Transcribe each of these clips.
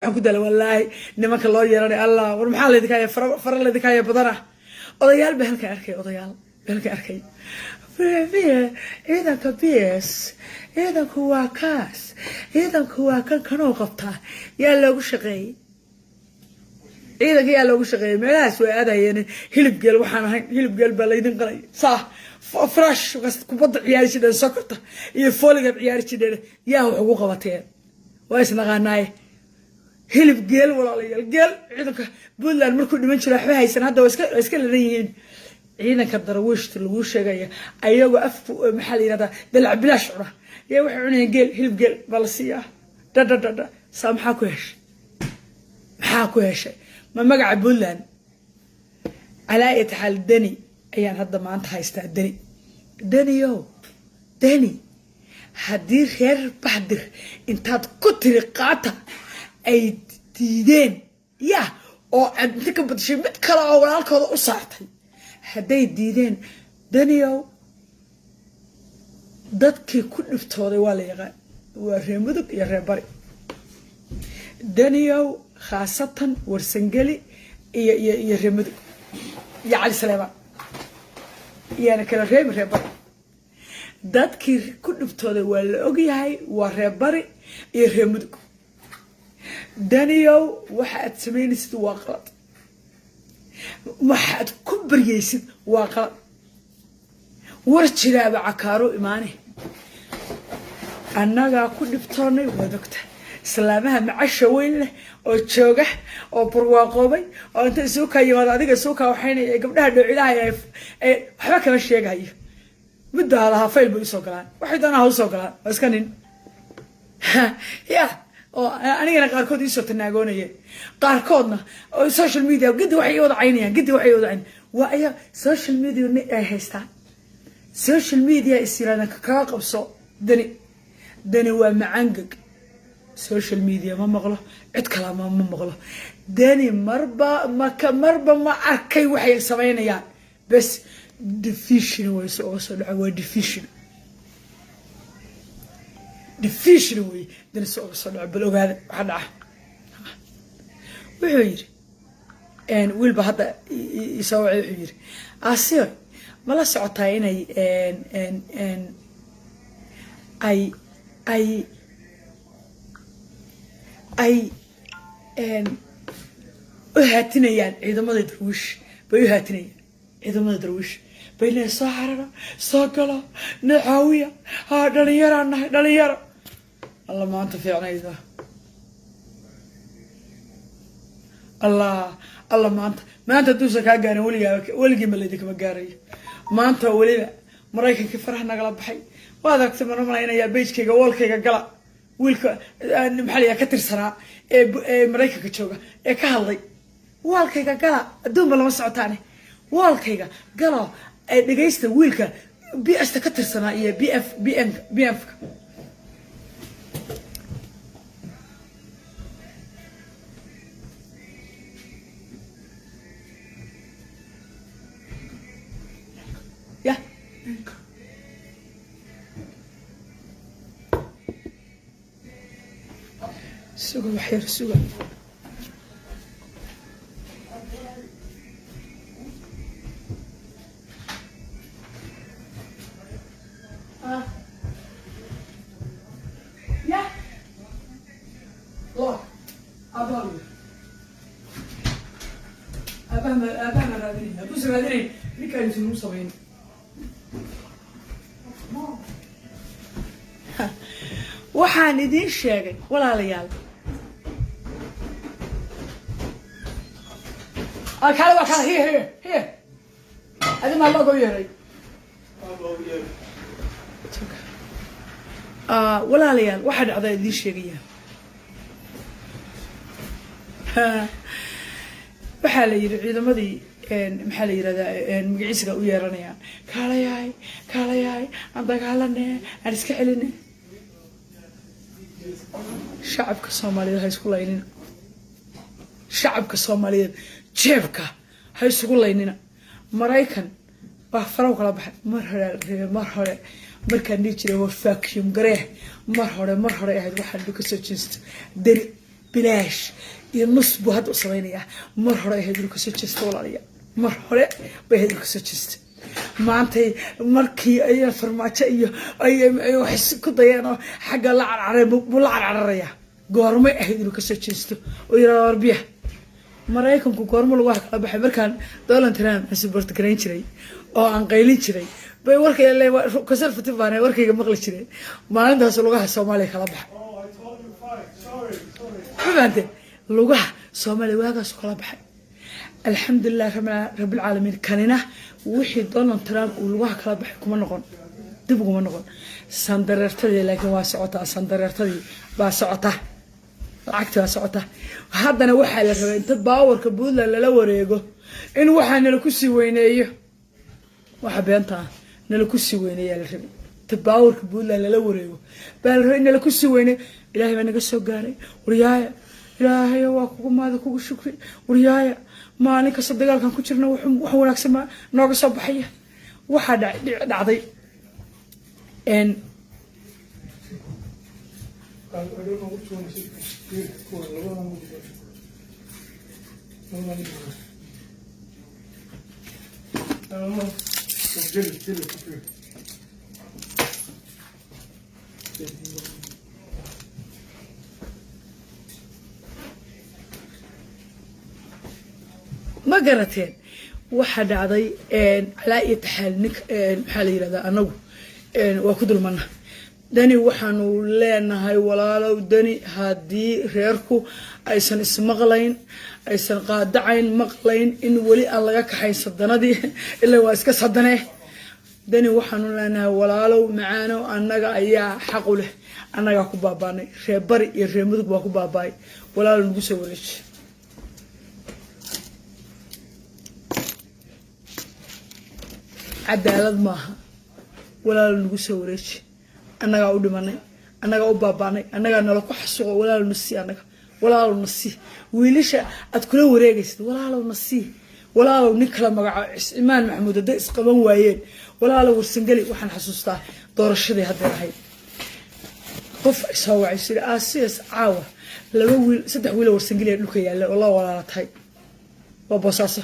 Waxaan ku dala, wallaahi, nimanka loo yeeranay. Allah, war maxaa laydinka haya? Fara laydinka haya badana. Odayaal baa halkan arkay, odayaal baa halkan arkay. Ciidanka PS, ciidanku waa kaas, ciidanku waa kan kanoo qabtaa. Yaa loogu shaqeeyey ciidanka? Yaa loogu shaqeeyey? Meelahaas way aadayeen. Hilib geel waxaan ahayn, hilib geel baa laydin qalay. Saa fresh kubadda ciyaari jireen, sokorta iyo fooligaad ciyaari jireen. Yaa wax ugu qabateen? Waa isnaqaanaaye. Hilib geel, walaalayaal, geel. Ciidanka Puntland markuu dhiman jira waxba haysan, hadda waa iska ladan yihiin. Ciidanka Darawiishta laguu sheegaya, ayagoo af, maxaa la yihahdaa, dalac bilaash cuna, yaa waxay cunayaan geel. Hilib geel baa la siiyaa. Dhadha dhadha saa. Maxaa ku heshay? Maxaa ku heshay? Ma magaca Puntland? Calaa itaxaal, Deni ayaan hadda maanta haystaa. Deni, Deniyo, Deni, haddii reer Baxdir intaad ku tiri qaata ay diideen, ya oo aad inta ka badashay mid kale oo walaalkooda u saartay, hadday diideen, Daniyow, dadkii ku dhiftooday waa la yaqaan, waa reer Mudug iyo reer Bari. Daniyow, khaasatan Warsangeli iyo reer Mudug iyo Cali Saleebaan, iyaana kala reebi. Reer Bari dadkii ku dhiftooday waa la ogyahay, waa reer Bari iyo reer Mudug. Daniyow, waxa aad samaynaysid waa qalad, waxaad ku baryaysid waa qalad. War jiraaba cakaaro imaane. Annagaa ku dhibtoonay, waad ogta. Islaamaha macasha weyn leh oo jooga oo barwaaqoobay oo inta isuukaa yimaado, adiga isuukaa waxaynaya ee gabdhaha dhoocilaha ee waxba kama sheegayo. Middaa lahaa fayl bay usoo galaan, waxay doonaa ha usoo galaan. Waa iska nin ya oo anigana qaarkood iisoo tanaagoonayeen, qaarkoodna oo social media gidi waxay ii wada caynayaan, gidi waxay wada cayn. Waa aya social media ni ay haystaan, social media is yirahdaan kaga qabso Dani. Dani waa macangag. Social media ma maqlo, cid kala ma maqlo. Dani marba maka marba ma arkay waxay samaynayaan. Bes division way soo uga soo dhaca. Waa division, division wey. Dani soo uga soo dhaco. Bal ogaada waxa dhaca. Wuxuu yidhi wiilba hadda isoo wacay, wuxuu yidhi: "Asiyo, ma la socotaa inay ay u haatinayaan ciidamada Darwiish? Bay u haatinayaan ciidamada Darwiish, bay leeyahay: soo xarara, soo gala, na caawiya, haa, dhalinyaraa nahay, dhalinyaro." Alla, maanta fiicnayda. Allah, alla, maanta, maanta hadduusan kaa gaarin weligaa, weligiinba laydinkama gaarayo. Maanta weliba Maraykankii faraha nagala baxay. Waad aragtay, mana malaynayaa. Page-kayga, wall-kayga gala. Wiilka, maxaa la ka tirsanaa ee Maraykanka jooga ee ka hadlay, wall-kayga gala. Adduunba lama socotaane, wall-kayga galo ee dhegaysta wiilka PS ta ka tirsanaa iyo B F B M B F ka. Ya suga, waxyar suga. Ya lo aabaha, aabaha, aabaha ma raadinay. Hadduusan raadinayn, ninkaan yuusan nagu samayn. Waxaan idiin sheegay, walaalayaal. Kaale, waa kaale. Here, here, here. Adi maa looga yeeray? Walaalayaal, waxaa dhacdaa idiin sheegaya. Waxaa la yidhi ciidamadii, maxaa la yirahdaa, magaciisiga u yeeranayaan: "Kaalayahay, kaalayahay, aan dagaalane, aan iska celine." Shacabka Soomaaliyeed ha isku laynina. Shacabka Soomaaliyeed jeebka ha isugu laynina. Maraykan baa faraw kala baxay. Mar hore reebe, mar hore markaan dhihi jiray waa vacuum garee. Mar hore, mar hore ahayd. Waxaan dhu kasoo jeesto Deni. Bilaash iyo nus buu hadda u samaynayaa. Mar hore ahayd inuu kasoo jeesto, walaalayaal. Mar hore bay ahayd inuu kasoo jeesto. Maantay markii ay Farmaajo iyo ay wax ku dayeen oo xagga la carcaray buu la carcararayaa. Goormay ahayd inuu kasoo jeesto oo yirahdo warbiya Maraykanku? Goormo lagu wax kala baxay? Markaan Donald Trump support garayn jiray oo aan qaylin jiray bay warkay, conservative baan warkayga maqli jireen. Maalintaas lugaha Soomaaliya kala baxay. Ma fahanteen? Lugaha Soomaaliya waagaasu kala baxay. Alxamdulilah rabbilcaalamiin. Kanina wixii Donald Trump uu lugaha kala baxay kuma noqon, dib uguma noqon. Sandareertadii laakiin waa socotaa, sandareertadii baa socota, lacagtii baa socota. Haddana waxaa la rabay inta powerka Puntland lala wareego in waxaa nala kusii weyneeyo, waxa beenta ah nala kusii weyneeyaa la rabay. Inta powerka Puntland lala wareego baa la rabay in nala kusii weyneeyo. Ilaahay baa naga soo gaaray. Waryaaya, Ilaahay waa kugu maada, kugu shukri. Waryaaya, maalin kasta dagaalkan ku jirna wax wanaagsan baa nooga soo baxaya. Waxaa dhacday I don't know which one is it. Here, kuwa labadan mid labadan mid. I don't know. So get it, get it, okay. Ma garateen? Waxaa dhacday, calaa iyo taxaal, nink maxaa la yirahdaa, anagu waa ku dulmana Dani. Waxaanu leenahay, walaalow Dani, haddii reerku aysan ismaqlayn, aysan qaadacayn, maqlayn in weli aan laga kaxayn sadanadii, ilaa waa iska sadanee. Dani waxaanu leenahay, walaalow macaanow, annaga ayaa xaqu leh, annagaa ku baabaanay. Reer Bari iyo reer Mudug baa ku baabaay. Walaalow, nagu soo wareeji. Cadaalad maaha. Walaalo, nagu soo wareeji. Annagaa u dhimanay, annagaa u baabaanay, annagaa nala ku xasuuqo. Walaalo, na sii annaga. Walaalow, na sii wiilasha aad kula wareegaysid. Walaalow, na sii. Walaalow, nin kala magaco Cismaan Maxamuud hadday isqaban waayeen, walaalow, Warsangeli. Waxaan xasuustaa doorashadii hadday ahayd, qof soo wacay siri Aasiyas, caawa laba wiil, saddex wiil oo Warsangeli dhulka yaalla oo la walaala tahay, waa Boosaaso.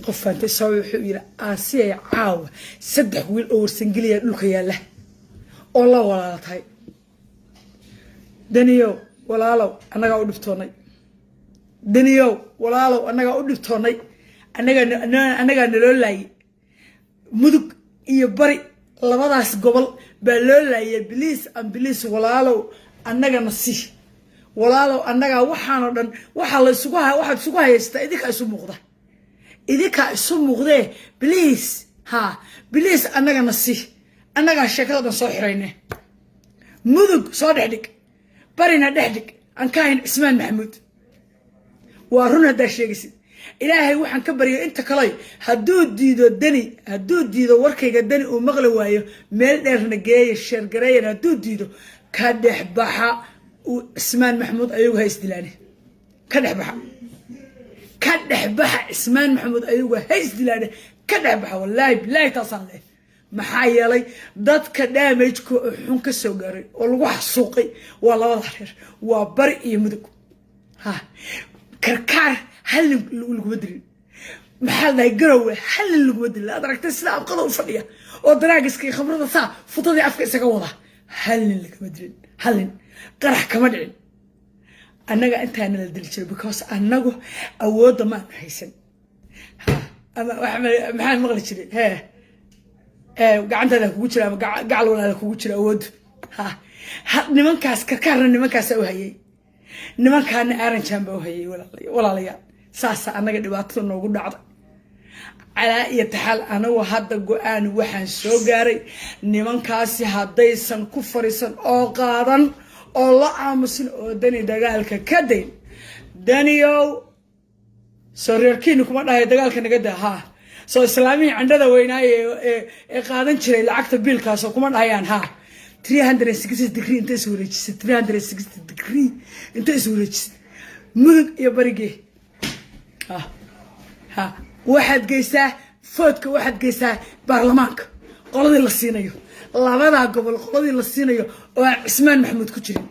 Qof faantay soo wuxuu yidhi, Aasiyay, caawa saddex wiil oo Warsangeliya dhulka yaalla oo la walaala tahay. Daniyow, walaalow, annagaa u dhibtoonay. Daniyow, walaalow, annagaa u dhibtoonay, annagaa annagaa naloo laayay. Mudug iyo Bari, labadaas gobol baa loo laayay. Please and please, walaalow, annagana sii. Walaalow, annagaa waxaanoo dhan waxaa la isugu waxaad isugu hayaystaa. Idinkaa isu muuqda, idinkaa isu muuqdee. Please, ha, please, annagana sii. Annagaa sheekada dhan soo xirayne. Mudug soo dhex dhig, Barina dhex dhig, aan ka hayn Cismaan Maxamuud. Waa run haddaa sheegaysid. Ilaahay waxaan ka baryay inta kaley, hadduu diido Deni, hadduu diido warkayga Deni uu maqli waayo, meel dheerna geeya, share gareeyan. Hadduu diido, ka dhex baxa uu Cismaan Maxamuud, ayagu ha isdilaane. Ka dhex baxa, ka dhex baxa Cismaan Maxamuud, ayagu ha isdilaane. Ka dhex baxa, wallaahi bilaahi, taasaan leh. Maxaa yeelay, dadka damageka xun ka soo gaaray oo lagu xasuuqay waa labada reer, waa Bari iyo Mudug. Ha Karkaar hal nin laguma dilin. Maxaa la dhahay, Garowe hal nin laguma dilin. Aad aragtay sida abqada u fadhiya oo daraagiska iyo khamrada saa futadii afka isaga wada. Hal nin lagama dilin, hal nin qarax kama dhicin. Annaga intaana la dili jiray because annagu awoodda maanu haysan. Ha ama maxaan maqli jiray? Hee, gacantaada kugu jira ama gacal walaala kugu jira awooddu. Ha nimankaas Karkaarna nimankaasa u hayay, nimankaana Aaranjaan baa u hayay. Walaalayaal, saasa annaga dhibaatada noogu dhacday. Calaa iyo taxaal, anagu hadda go-aan waxaan soo gaaray, nimankaasi haddaysan ku fariisan oo qaadan oo la aamusin oo Dani dagaalka ka dayn. Daniyow, soo reerkiinu kuma dhahay dagaalka naga daa? Haa, soo islaamihii candhada weynaaye ee qaadan jiray lacagta biilkaasoo kuma dhahayaan? Haa, 360 degree inta is wareejisay, 360 degree inta is wareejisay, Mudug iyo Barigee. Ha, waxaad geysaa foodka, waxaad geysaa baarlamaanka qoladii la siinayo, labadaa gobol qoladii la siinayo oo aan Cismaan Maxamuud ku jirin.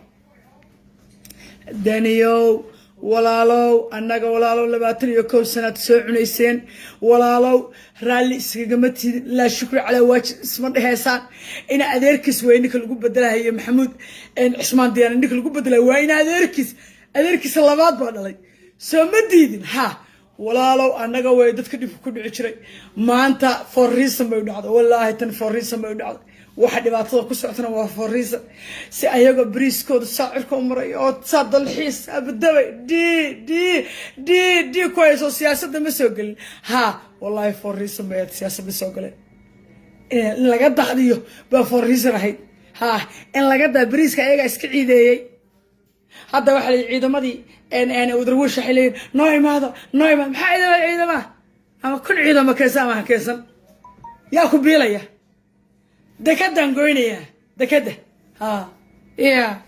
Daniyow, walaalow, annaga walaalow 21 sanaad soo cunayseen. Walaalow, raalli iskagama tidin. Laa shukri calaa waajib isma dheheysaan. Ina adeerkiis way ninka lagu bedelahayo, Maxamuud Cismaan Diyaana ninka lagu bedelayo waa ina adeerkiis, adeerkiisa labaad baa dhalay. Soo ma diidin? Ha, walaalow, annaga way dadka dhibka ku dhici jiray. Maanta for reason bay u dhacday. Wallaahi, tan for reason bay u dhacday. Waxa dhibaatada ku socotana waa for reason. Si ayagoo bariiskooda saacirka u maray oo saa dalxiis abadabay d d d d ku hayso, siyaasadda ma soo gelin. Ha, wallaahi, for reason bay siyaasadda soo galeen. In laga dacdiyo baa for reason ahayd. Ha, in laga daa bariiska ayagaa iska ciideeyey. Hadda waxaa la ciidamadii Darwiish waxay leeyihin, "Noo imaado, noo imaado." Maxaa ciidama? Ciidama ama 1000 ciidamo keensan ama ha keensan, yaa ku biilaya? Dekadaan goynayaa, dekadda. Ha ya,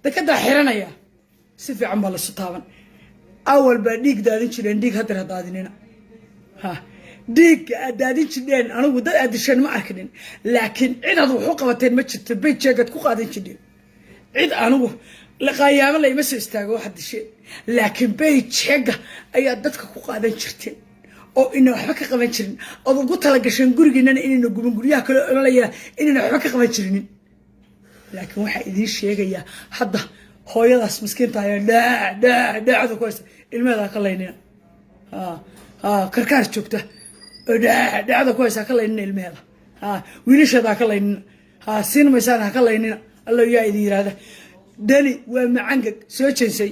dekadaa xiranaya. Si fiican baa lasu taaban. Awal baa dhiig daadin jireen, dhiig haddar ha daadinina. Ha, dhiigga aad daadin jirdheen, anigu dad aad disheen ma arkinin, laakiin cid aad wax u qabateen ma jirto. Paycheck-aad ku qaadan jirdheen. Cid anigu laqaayaamo layma soo istaago waxaad disheen, laakiin paycheck-ga ayaa dadka ku qaadan jirteen oo ina waxba ka qaban jirin, ood ugu talagasheen gurigiinana inayna guban, guryaha kale ololaya inayna waxba ka qaban jirinin. Laakiin waxaa idiin sheegayaa hadda, hooyadaas miskiinta ayaa dhaac dhaac dhaacda ku haysta ilmaheeda ka laynina. Karkaar joogta oo dhaac dhaacda ku haysta ha ka laynina ilmaheeda. Wiilasheeda ha ka laynina. Siin maysaan, ha ka laynina. Allo yaa idin yiraahda, Dani waa macangag soo jeensay.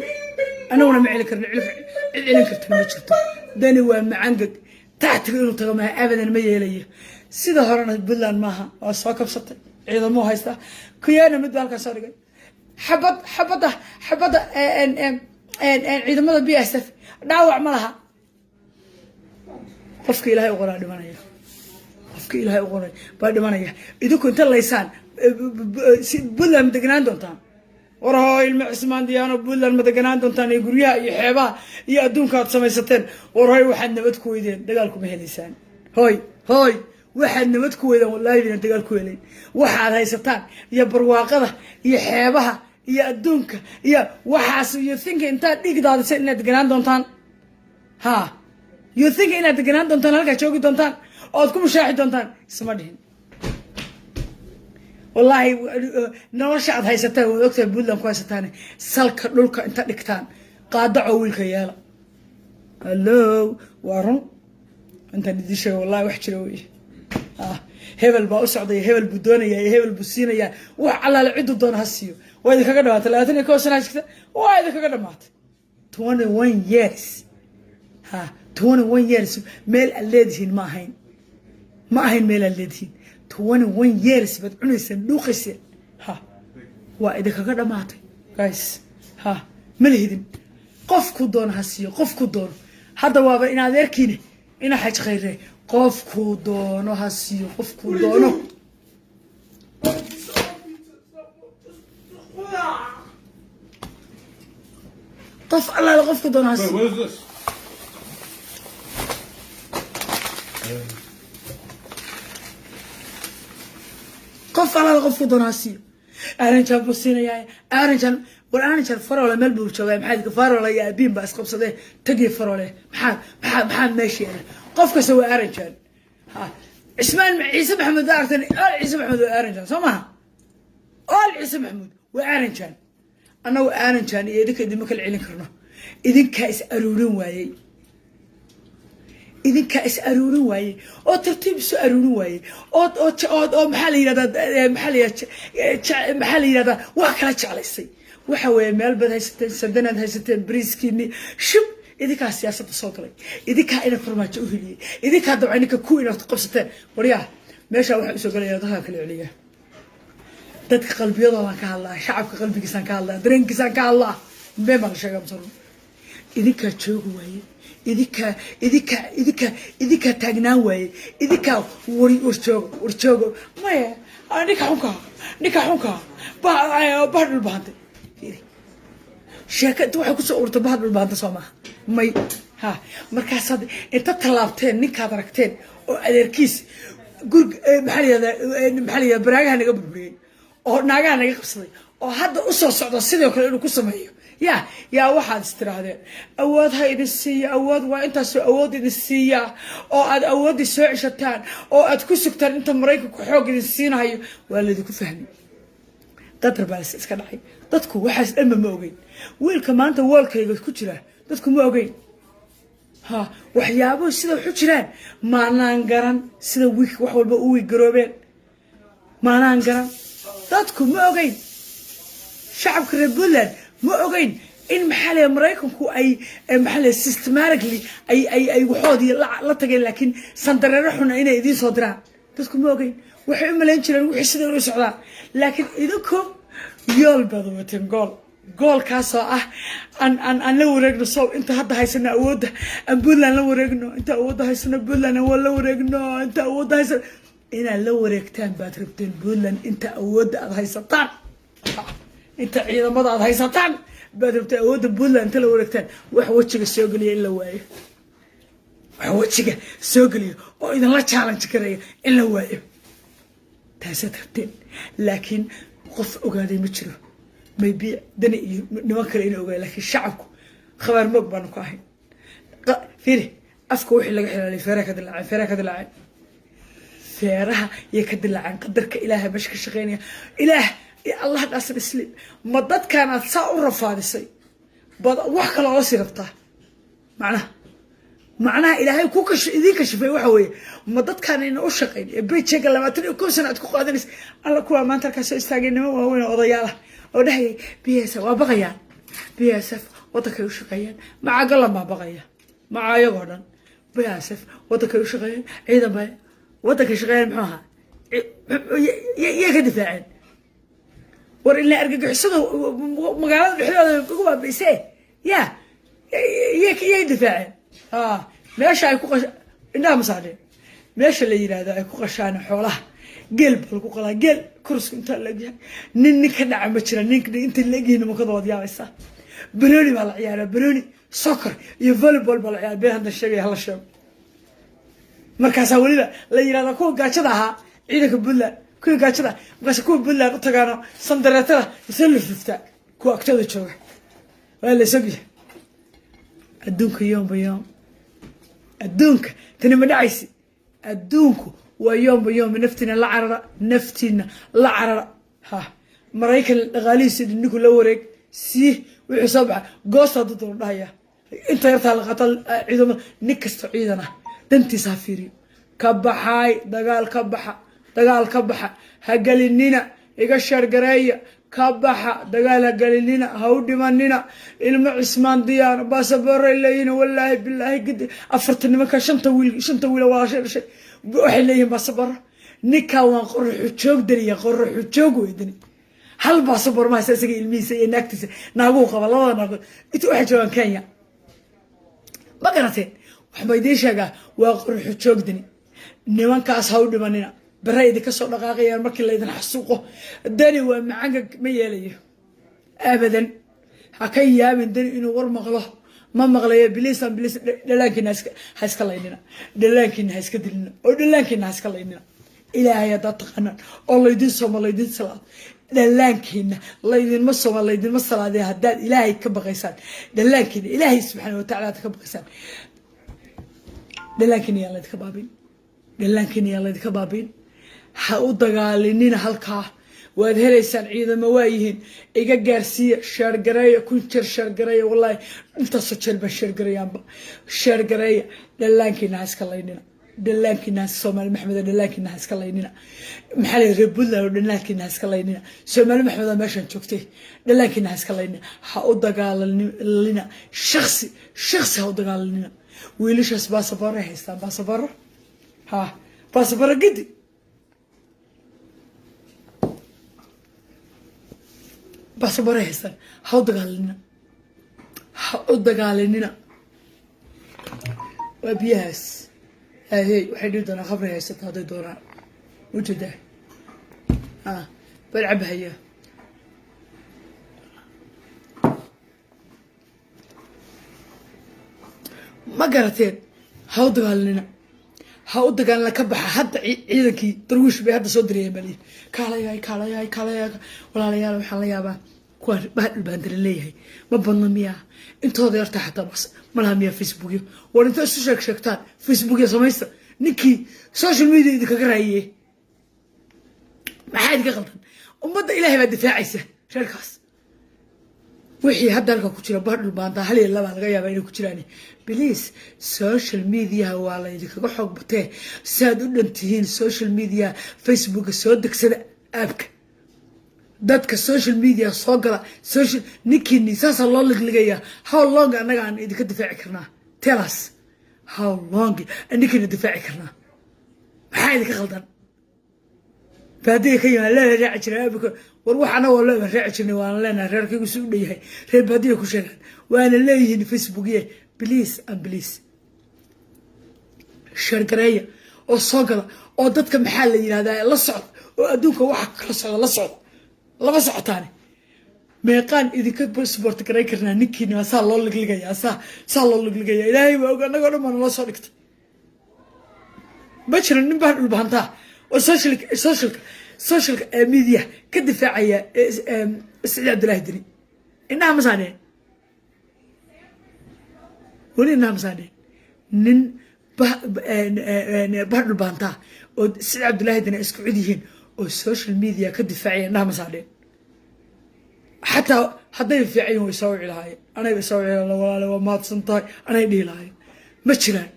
Anaguna ma celin karno, cid celin kartana ma jirto. Dani waa macangag, tactiga inuu tago maha, abadan ma yeelayo. Sida horena Puntland maaha, waa soo kabsatay, ciidamuu haystaa. Kuyaana mid baa halkaa soo dhigay xabad, xabadda, xabadda ciidamada BSF dhaawac ma laha. Qofka Ilaahay u qoraa dhimanaya, qofka Ilaahay u qoray baa dhimanaya. Idinku inta laysaan Puntland ma deganaan doontaan? War hoo, ilmo Cismaan Diyaano, Puntland ma deganaan doontaan? Iyo guryaha iyo xeebaha iyo adduunka aad samaysateen? War hoy, waxaad nabad ku weydeen dagaal kuma helaysaan. Hoy, hoy, waxaad nabad ku weydeen wallahi dina dagaal ku helayn. Waxaad haysataan iyo barwaaqada iyo xeebaha iyo adduunka iyo waxaas, you think intaad dhiig daadiseen inaad deganaan doontaan? Ha, you think inaad deganaan doontaan, halkaa joogi doontaan oo aad ku mushaaxi doontaan? Isma dhihin. Wallaahi, nolosha aad haysataan waad ogtahay, Puntland ku haysataan. Salka dhulka inta dhigtaan qaadaco wiilka yeela. Hallo, waa run intaan idin sheega, wallahi wax jira wey. Hebel baa u socdaya, hebel buu doonaya iyo hebel buu siinayaa. Wax allaale cidduu doona ha siiyo. Waa idinkaga dhamaatay. 21 sanaa jirta, waa idinkaga dhamaatay. 21 years, ha, 21 years meel aad leedihiin ma ahayn, ma ahayn meel aad leedihiin. 21 years baad cunayseen, dhuuqayseen. Ha, waa idinkaga dhamaatay, guys. Ha, ma lihidin. Qofku doono ha siiyo, qofku doono. Hadda waaba in adeerkiina ina Xaj Khayre, qofkuu doono ha siiyo, qofkuu doono. Just off. Qof allaale qofku doono ha Wait, siiyo. what is this? Qof allaale qofku doono ha siiyo. Aaranjaan buu siinayaa, aaranjaan. War aaranjaan Faroole meel buu joogaa. Maxaa idinka Faroole iyo aabiin baa isqabsadee tagii Faroole? Maxaa meesha yaala? Qof kasta waa aaranjaan. Ha, Cismaan Ciise Maxamuud baa aragteen. Aal Ciise Maxamuud waa aaranjaan, soo maha? Aal Ciise Maxamuud waa aaranjaan. Annagu aaranjaan iyo idinka idinma kala celin karno. Idinkaa is aruurin waayey, idinkaa is aruurin waayey oo tartiib isu aruurin waayey oo maxaa la yidhahdaa, maxaa la yidhahdaa, wax kala jeclaysay. Waxa weeye, meel baad haysateen, sadanaad haysateen, bariiskiini shub. Idinkaa siyaasadda soo galay, idinkaa ina Farmaajo u heliyey, idinkaa dabca ninka ku inaad qabsateen. Waryaa, meeshaa waxaa usoo galaya dadka kala celiya. Dadka qalbiyadoodaan ka hadlaa, shacabka qalbigiisaan ka hadlaa, dareenkiisaan ka hadlaa. Been baa la sheegaa masarun. Idinkaa joogi waaye, idinkaa taagnaan waaye, idinkaa war warjoogo, warjoogo. Maya, ninka xunkaa, ninka xunkaa bah Dhulbahantay. Sheeka inta waxay kusoo urtay bah Dhulbahanta, soo maaha? May. Ha, markaasaad inta tallaabteen ninkaad aragteen oo adeerkiis gurg, maxaa la yihahdaa, baraagaha naga burburiyey oo naagaha naga qabsaday oo hadda usoo socda sidoo kale inuu ku sameeyo. Yaa waxaad istiraahdeen awood ha idin siiya. Awood waa intaasoo awood idin siiya oo aad awooddii soo ceshataan oo aad ku sugtaan inta Maraykanku xoog idin siinahayo. Waa laydinku fahmay. Qadar baa iska dhacay. Dadku waxaas dhanba ma ogeyn. Wiilka maanta woolkayga ku jira dadku ma ogeyn. Ha, waxyaabuhu sida waxu jiraan maanaan garan, sida wiik wax walba u wiig garoobeen maanaan garan. Dadku ma ogeyn, shacabka reer Puntland ma ogeyn in, maxaa leeyahay, Maraykanku ay, maxaa leeyahay, systematically ay waxoodii la tageen, laakiin sandareero xuna inay idiin soo diraan dadku ma ogeyn. Waxay u malayn jireen wixii sida u socdaan, laakiin idinku yool baad wateen, goal, goalkaasoo ah aan la wareegno sow inta hadda haysano awoodda, aan Puntland la wareegno, inta awoodda haysano Puntland aan la wareegno, inta awoodda haysano inaad la wareegtaan baad rabteen Puntland. Inta awoodda aad haysataan, inta ciidamada aad haysataan baad rabteen awoodda Puntland inta la wareegtaan, wax wejiga soo geliya in la waayo, wax wejiga soo geliya oo idinla challenge karaya in la waayo, taasaad rabteen. Laakiin qof ogaaday ma jiro. Maybe Dani iyo niman kale ina ogaay, laakiin shacabku khabaar moog baanu ku ahayn. Fiiri, afka wixii laga xilaalay, feeraha ka dilaaceen, feeraha ka dilaaceen, feeraha yay ka dilaaceen. Qadarka Ilaahay meesha ka shaqeynaya. Ilaah iyo Allah dhaasan isliim. Ma dadkan aad saa u rafaadisay baad wax kale oola sii rabtaa? Macnaha Ilaahay ku kash idiin kashifay waxa weeye, ma dadkaan ayna u shaqayn ee paycheck-ga 21 sano aad ku qaadanaysa? Alla, kuwaa maanta halkaas soo istaagay, niman waaweyn oo odayaal ah oo dhahayay BSF waa baqayaan, BSF waddankay u shaqeeyaan. Maca galan baa baqaya, maca ayagoo dhan BSF waddankay u shaqeeyaan, ciidan bay waddankay shaqeeyaan. Muxuu ahaa? Yay ka difaaceen? War ilaa argagixisada magaalada dhexdooda ugu baabi'isee, ya yay difaaceen? Meesha ay ku qash indhaha masaadheen, meesha la yidhaahdo ay ku qashaan xoolaha, geel baa lagu qalaa. Geel kurasku intaa laegyahay, nin ka dhaca ma jira. Nin inta laegyihin nimankada waad yaabaysaa. Banooni baa la ciyaaraa, banooni, soccer iyo volleyball baa la ciyaara. Been hadda sheegaya hala sheego. Markaasaa weliba la yidhahdaa kuwa gaajada ahaa, ciidanka Puntland kuwa gaajada. Markaasa kuwa Puntland u tagaano sandareetada isla lufluftaa kuwa agtooda jooga. Waa la sogyahay adduunka yoomba yoom. Adduunka tani ma dhacaysi. Adduunku waa yoomba yoom. Naftiina la carara, naftiina la carara. Ha, Maraykan dhaqaalihiisa ninku la wareeg sii wixii soo baxa goosta hadduu doono dhahaya. Inta yartaa la qaata ciidamada. Nin kasto ciidan ah dantiisa ha fiiriyo. Ka baxaay dagaal, ka baxa dagaal, ka baxa, ha gelinina. Iga sheergareeya. Ka baxa dagaal, ha gelinina, ha u dhimanina. Ilmo Cismaan Diyaar baasaboorey leeyihin. Wallaahi bilaahi, gidi afartan nimanka, shanta wiil, shanta wiil walaashay dhashay waxay leeyihiin baasabooro. Ninkaa waan qoraxu joog daniya, qoraxu joog wey dani. Hal baasaboor ma haysta, isaga, ilmihiisa iyo naagtiisa. Naaguhu qaba, labada naagood inta waxay joogaan Kenya. Ma garateen? Waxba idiin sheegaa, waa qoraxu joog dani. Nimankaas ha u dhimanina. Bare idinka soo dhaqaaqayaan markii laydin xasuuqo. Dani waa macanga, ma yeelayo abadan. Ha ka yaabin Dani inuu war maqlo, ma maqlayo. Biliisan biliis, dhalaankiina ha iska laynina, dhalaankiina ha iska dilina oo dhalaankiina ha iska laynina. Ilaahay haddaad taqaanaan oo laydin sooma, laydin salaado, dhallaankiina laydinma sooma, laydinma salaadee. Haddaad Ilaahay ka baqaysaan, dhallaankiina Ilaahay subxaana watacala aad ka baqaysaan, dhallaankiina yaan laydinka baabin, dhallaankiina yaan laydinka baabin. Ha u dagaalinina halkaa. Waad helaysaan ciidamo, waayihiin. Iga gaarsiiya, share gareeya, 1000 jeer share gareeya. Wallaahi intaasoo jeer baa share gareeyaanba. Share gareeya. Dhallaankiina ha iska laynina, dhallaankiina. Soomaali Maxmed, dhallaankiina ha iska laynina. Maxaa la reer Puntland oo dhallaankiina ha iska laynina. Soomaali Maxmed oo meeshan joogtay, dhallaankiina ha iska laynina. Ha u dagaalanina shaksi shaksi, ha u dagaalanina. Wiilashaas baasaboorray haystaan, baasabooro, ha baasabooro gedi. Baasaboorray haystaan. Ha u dagaalanina, ha u dagaalanina. Waa biyahaas. Ahey, waxay dhihi doonaan khamri haysato hadday doonaan. Ujeedaa a bal cabahaya. Ma garateen? Ha u dagaalanina, ha u dagaalina. Ka baxa hadda. Ciidankii Darwiish bay hadda soo dirayeen baliyi. Kaalayaay, kaalayaay, kaalayaay, walaalayaal, waxaan la yaabaa. Kuwaan bah Dhulbaantala leeyahay ma badno miyaa? Intooda yartaa xataa bas malaha miyaa Facebookyo? War inta isu sheeg sheegtaan Facebookyo samaysta. Ninkii social media idinkaga raayiye, maxaa idinka qaldan? Ummadda Ilaahay baa difaacaysa reerkaas. Wixii hadda halka ku jira bah Dhulbaantaa, hal iyo labaa laga yaabaa inay ku jiraan. Please, social mediaha waa la idinkaga xoog batee. Saad u dhan tihiin social media, Facebooka soo degsada, appka dadka social media soo gala. Social ninkiini saasaa loo ligligayaa. How long annaga aan idinka difaaci karnaa? Tell us how long ninkiina difaaci karnaa. Maxaa idinka qaldan? Baadiya ka yimaad leela raaci jiray. War wax anagoo leeba raaci jirnay, waana leenahay. Reerkaygu si u dhan yahay reer baadiya ku sheegaan, waana leeyihiin Facebookye. Please and please, share gareeya oo soo gala oo dadka, maxaa la yidhahdaa, la socda oo adduunka waxa kala socda la socda. Lama socotaane, meeqaan idinka support garayn karnaa? Ninkiina saa loo ligligayaa, saa loo ligligaya. Ilaahay waa og, annagoo dhan baa naloo soo dhigtay. Ma jiro nin baa Dhulbahantaa oo socialka media ka difaacaya Siciid Cabdullaahi Deni. Indhaha ma saadheen weli, indhaha ma saadheen nin bah Dhulbahantaa oo Siciid Cabdullaahi Deni isku cid yihiin oo social media ka difaacaya. Indhaha ma saadheen. Xataa hadday fiican yihin, way soo wici lahaayeen. Anayba soo wici lahayen. "Walaale, waa mahadsan tahay," anay dhihi lahaayeen. Ma jiraan.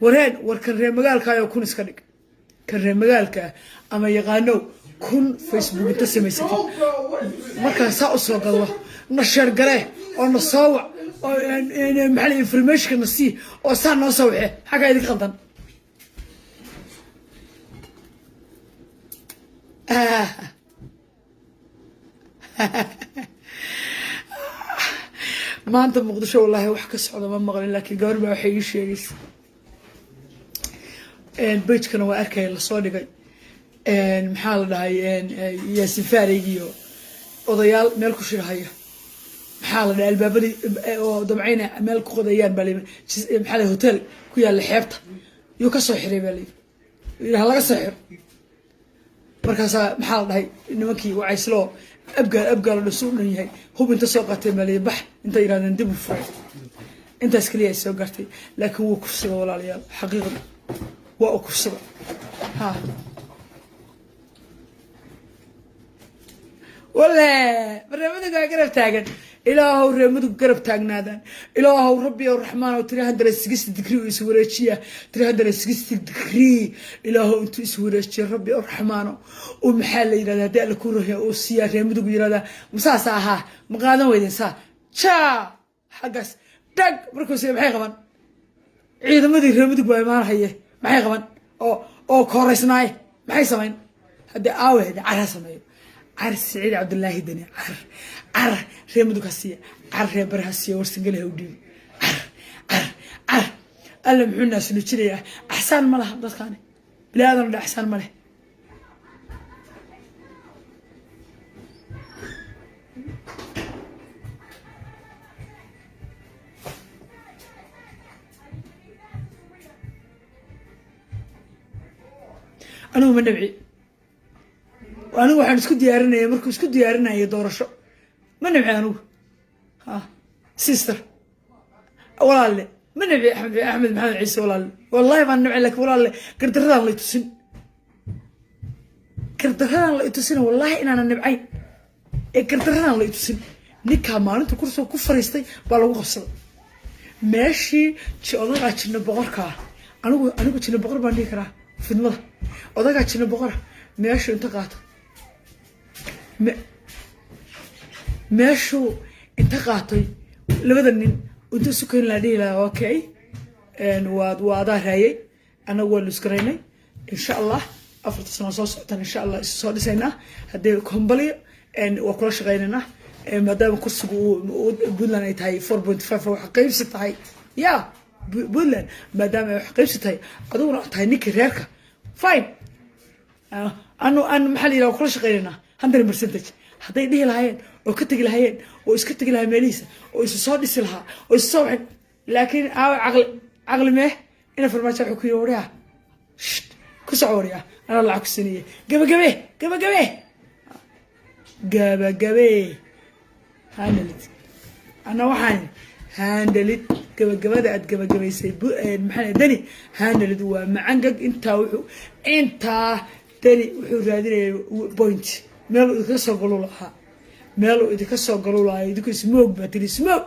Wareen, war kan reer magaalkaayo kun iska dhig, kan reer magaalka ah ama yaqaano kun Facebook inta samaysatid, markaan saa u soo galno, na share garee oo na soo wac oo, maxaa la, informationka na sii oo saa noo soo waxee. Xaggaa idinka qaldan. Maanta Muqdisho wallaahi wax ka socda ma maqlin, laakiin gabar baa waxay ii sheegaysa, pagekana waa arkaya lasoo dhigay, maxaa la dhahay, Yaasin Faareyg iyo odayaal meel ku shirahaya, maxaa la dhahay, albaabadii oo damcayna meel ku qodayaan baa, maxaa la, hotel ku yaalla xeebta yuu ka soo xiray baa layidhi, ha laga soo xiro. Markaasaa, maxaa la dhahay, nimankii wacaysloo Abgaal, Abgaal oo dhan su u dhan yahay hub inta soo qaateen baa layidhi bax. Inta yirahdeen dib u furay. Intaas keliya ay soo gaartay, laakiin wuu kufsada, walaalayaal. Xaqiiqda waa u kufsada. Ha wale, reer Mudug waa garab taagan. Ilaahow reer Mudug garab taagnaadaan. Ilaahow, Rabbi ow, Raxmaan ow, 360 degree uu iswareejiya, 360 degree Ilaahow intuu iswareejiya, Rabbi ow, Raxmaano, uu, maxaa la yirahda, haddii Alla ku rohya uu siiyaa reer Mudug yirahdaa. Masaasa ahaa? Ma qaadan weydeen? Saa jaa xaggaas dhag markuu siiya, maxay qaban? Ciidamadii reer Mudug baa imaanahaye, maxay qaban? Oo kooraysnaaye, maxay samayn? Haddii aawe, hade car ha sameeyo. Car Siciid Cabdullaahi Deni, car, car reer Mudug ha siiya, car reer Bari ha siiya, Warsangeli ha u dhiibi. Car, car, car. Alla muxuu naasnuujinayaa? Axsaan ma laha dadkaani, bini aadan o dhan axsaan ma leh. Anigu ma nabci. Anigu waxaan isku diyaarinaya markuu isku diyaarinaya doorasho. Ma nabci anigu. Ha sister, walaalle, ma nabci. Axmed, Axmed Maxamed Ciise, walaalle, wallahi baan nabci, lakin walaalle, gardaradaan la itusin, gardaradaan la itusina. Wallahi inaanan nibcayn ee gardaradaan la itusin. Ninkaa maalinta kursiga ku fariistay baa lagu qabsaday meeshii. Odagaa Jinno Boqorkaa, anigu Jinno Boqor baan dhihi karaa fidmada. Odagaa Jinno Boqora meeshuu inta qaato, meeshuu inta qaatay labada nin inta isu keeni lahaa, dhihi lahaa, "Okay, waa adaa raayay, annagu waa luskaraynay. Insha Allah 4ta sano soo socotaan, insha Allah isu soo dhisaynaa. Haddii hombaliyo waa kula shaqaynaynaa, maadaama kursigu Puntland ay tahay 4.5, wax qaybsi tahay ya Puntland, maadaama ay wax qaybsi tahay, adiguna tahay ninkii reerka, fine, anu, maxaa la yidhaha, kula shaqaynaynaa 100%." Hadday dhihi lahaayeen oo ka tegi lahaayeen oo iska tegi lahaa meelihiisa oo isu soo dhisi lahaa oo isu soo waxin. Laakiin aawa caqli? Caqli mee? Ina Farmaajo wuxuu ku yiri, "Waryaa, ku soco, waryaa, anaa lacag ku siniyey. Gabagabe, gabagabe, gabagabe." Handle it. Anna waxaan handle it. Gabagabada aad gabagabaysay, maxaa Deni, handle it. Waa macangag. Intaa wuxuu, intaa Deni wuxuu raadinayay point meel uu idinka soo galu lahaa, meel uu idinka soo galu lahaa. Idinku smoog baa tiri, smoog,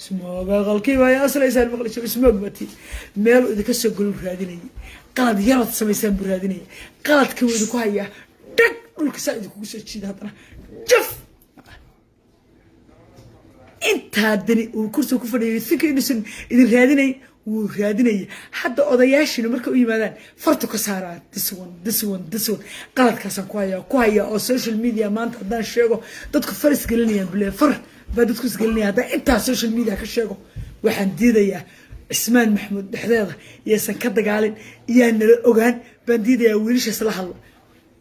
smoog aqalkiiba ay aslaysaan maqli jiro. Smoog baa tiri. Meel uu idinka soo galu raadinayay. Qalad yarad samaysaan buu raadinayay. Qaladkii wuu idinku hayaa. Dhag, dhulka saa idinkugu soo jiida, haddana jaf. Intaa Dani uu kursiga ku fadhiyay, think inuusan idin raadinay? Wuu raadinaya. Hadda odayaashiina markay u yimaadaan, fartu ka saaraan: this one, this one, this one. Qaladkaasaan ku hayaa, ku hayaa oo social media maanta haddaan sheego, dadku far isgelinayaan bule. Far baa dadku isgelinaya haddaan intaa social media ka sheego. Waxaan diidayaa Cismaan Maxamuud dhexdeeda iyaysan ka dagaalin, iyaan nala ogaan baan diidayaa. Wiilashaas la hadla.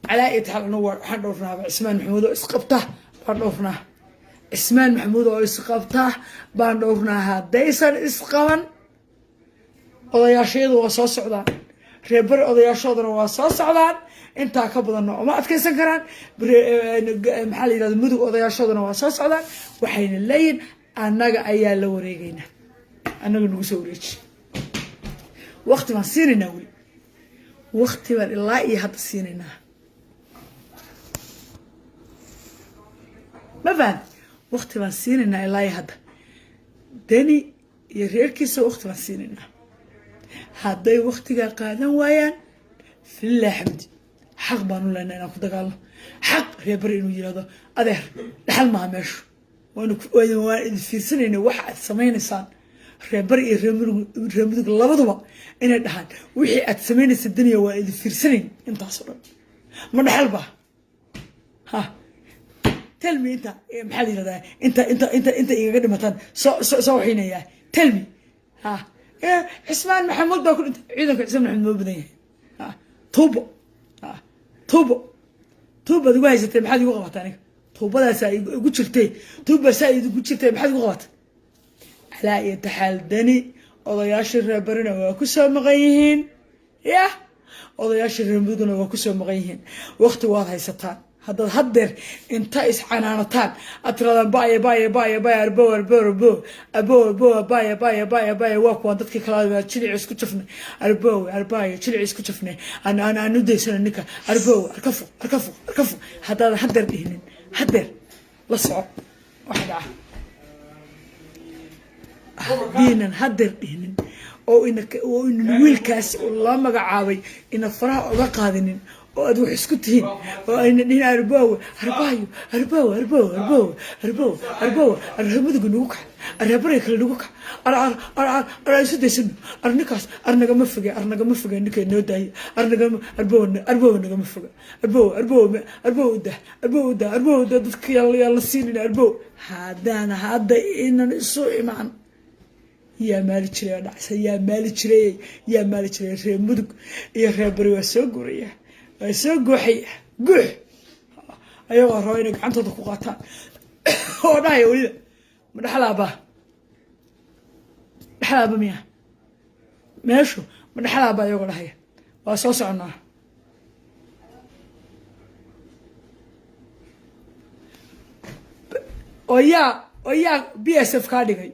Calaa iyo taxal, anagu waxaan dhowrnaaba Cismaan Maxamuud oo isqabta baan dhowrnaa. Cismaan Maxamuud oo isqabta baan dhowrnaa. Haddaysan isqaban, odayaashayadu waa soo socdaan. Reerbari odayaashoodana waa soo socdaan. Intaa ka badanna uma adkaysan karaan. Maxaa la yihahda, Mudug odayaashoodana waa soo socdaan. Waxayna leeyihin, annaga ayaa la wareegeynaa, annaga nagu soo wareeji. Wakti baan siinaynaa weli, wakti baan ilaa iyo hadda siinaynaa. Ma fahan? Wakti baan siinaynaa ilaa iyo hadda. Deni iyo reerkiisa wakti baan siinaynaa. Hadday waktigaa qaadan waayaan, filah xamdi, xaq baanu leynaa inaan ku dagaalno. Xaq reerbari inuu yirahdo, adeer, dhaxal maaha meeshu, waan idin fiirsanayna waxa aad samaynaysaan. Reerbari iyo reermudug, reer Mudug labaduba inay dhahaan, wixii aad samaynaysa daniya waan idin fiirsanayn intaasoo dhan, ma dhaxal ba? Ha, tell me. Inta maxaa la yirahdaa, inta igaga dhimataan soo waxaynayaa. Tell me. Ha, Cismaan Maxamuud baa ku dhintay. Ciidanka Cismaan Maxamuud moo badan yahay? Ha, tuubo, ha, tuubo, tuubaad igu haysatay. Maxaad igu qabatay aniga? Tuubadaasaa igu jirtay, tuubaasaa igu jirtay. Maxaad igu qabatay? Calaa iyo taxaal, Dani odayaashii reerbarina waa ku soo maqan yihiin, yah, odayaashii reer Mudugna waa kusoo maqan yihiin. Wakti waad haysataan. Haddaad haddeer inta iscanaanataan aad tirahdaan, baya, baya, baya, baya, arbo, arbo, arbo, abo, abo, baya, baya, baya, baya, waa kuwaan dadkii kala jilic isku jafnay, arbo, arbaya, jilic isku jafnay, aan u daysano ninka, arbo, arkafu, arkafu, arkafu. Haddaadan haddeer dhihinin, haddeer la soco waxa dhaca. Haddiinan haddeer dhihinin oo inan wiilkaas la magacaabay ina faraha oga qaadinin oo aad wax isku tihiin oo ayna dhihin, arboowe, arbaayo, arboowe, arboowe, arboowe, arboowe, arboowe, arremuduga nagu kac, arreebariga kale nagu kac, ar ar ar ar ar isu daysano, ar ninkaas ar nagama foge, ar nagama foge, ninka noo daaya, ar nagama, arboowe, arboowe, nagama foge, arboowe, arboowe, arboowe udah, arboowe udah, arboowe udah, dadka yaa la siinina, arboowe. Haddaan hadda inan isu imaan, yaa maali jiray dhacsa, yaa maali jiray, yaa maali jiray. Reer Mudug iyo reer Bari waa soo guraya, waa soo guuxaya, guux ayagoo raba inay gacantooda ku qaataan oo dhahaya weliba, ma dhexlaaba, dhexlaaba miya meeshu, ma dhexlaaba, ayagoo dhahaya waa soo soconaa. Oo yaa BSF kaa dhigay?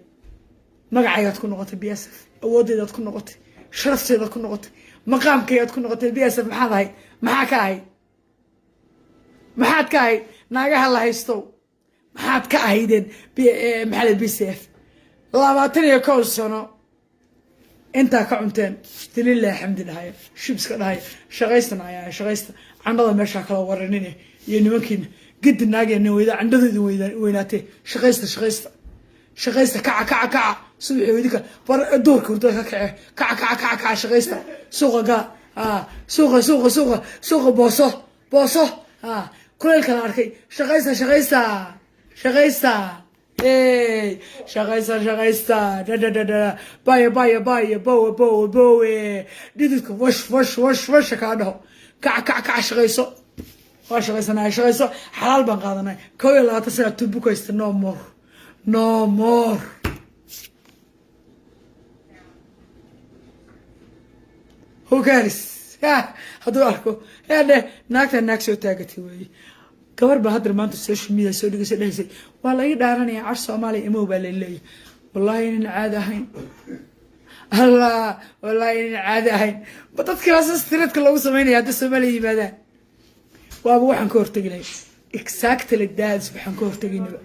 Magacaygaad ku noqotay BSF, awoodeydaad ku noqotay, sharafteedaad ku noqotay, maqaamkaygaad ku noqotay BSF. Maxaad ahayd? Maxaa ka ahayd? Maxaad ka ahayd? Naagaha la haystow, maxaad ka ahaydeen? Maxaa la BCF 21 sano intaa ka cunteen. Dalilah xamdi dhahaya, shibska dhahaya, shaqaystana ayaa shaqaysta. Candhada meeshaa kala waranine iyo nimankiina gedi naageen weyda, candhadu idin weynaatee. Shaqaysta, shaqaysta, shaqaysta. Kaca, kaca, kaca. Subaxii weydinka bar duhurka hurdada ka kace. Kaca, kaca, kaca, kaca, shaqaysta. Suuqa gaa, suuqa, suuqa, suuqa, suuqa, booso, booso, kuleylka la arkay. Shaqaysta, shaqaysta, shaqaysta. Hey, shaqaysta, shaqaysta. Dhadhadhadha, baya, baya, baya, bowe, bowe, bowe. Dhididka wash, wash, wash, washa kaa dhaho. Kaca, kaca, kaca, shaqayso. Waa shaqaysanaya, shaqayso. Xalaal baan qaadanay. 21 sana tubu ku haysta. No more, no more. Who cares? Hadduu arko, dheh, naagta naag soo taagatay weeye. Gabar baa haddar maanta social media soo dhigaysa, dhahaysay waa la ii dhaaranayaa, car Soomaaliya imow baa laleeyahay. Wallahi inaan caadi ahayn, Allah, wallahi inaan caadi ahayn. Ba dadkaas threat-ka loogu sameynaya hadda Soomaaliya yimaadaan, waaba waxaan ka hortegi lahay. Exactly, that's waxaan ka hortegaynaba.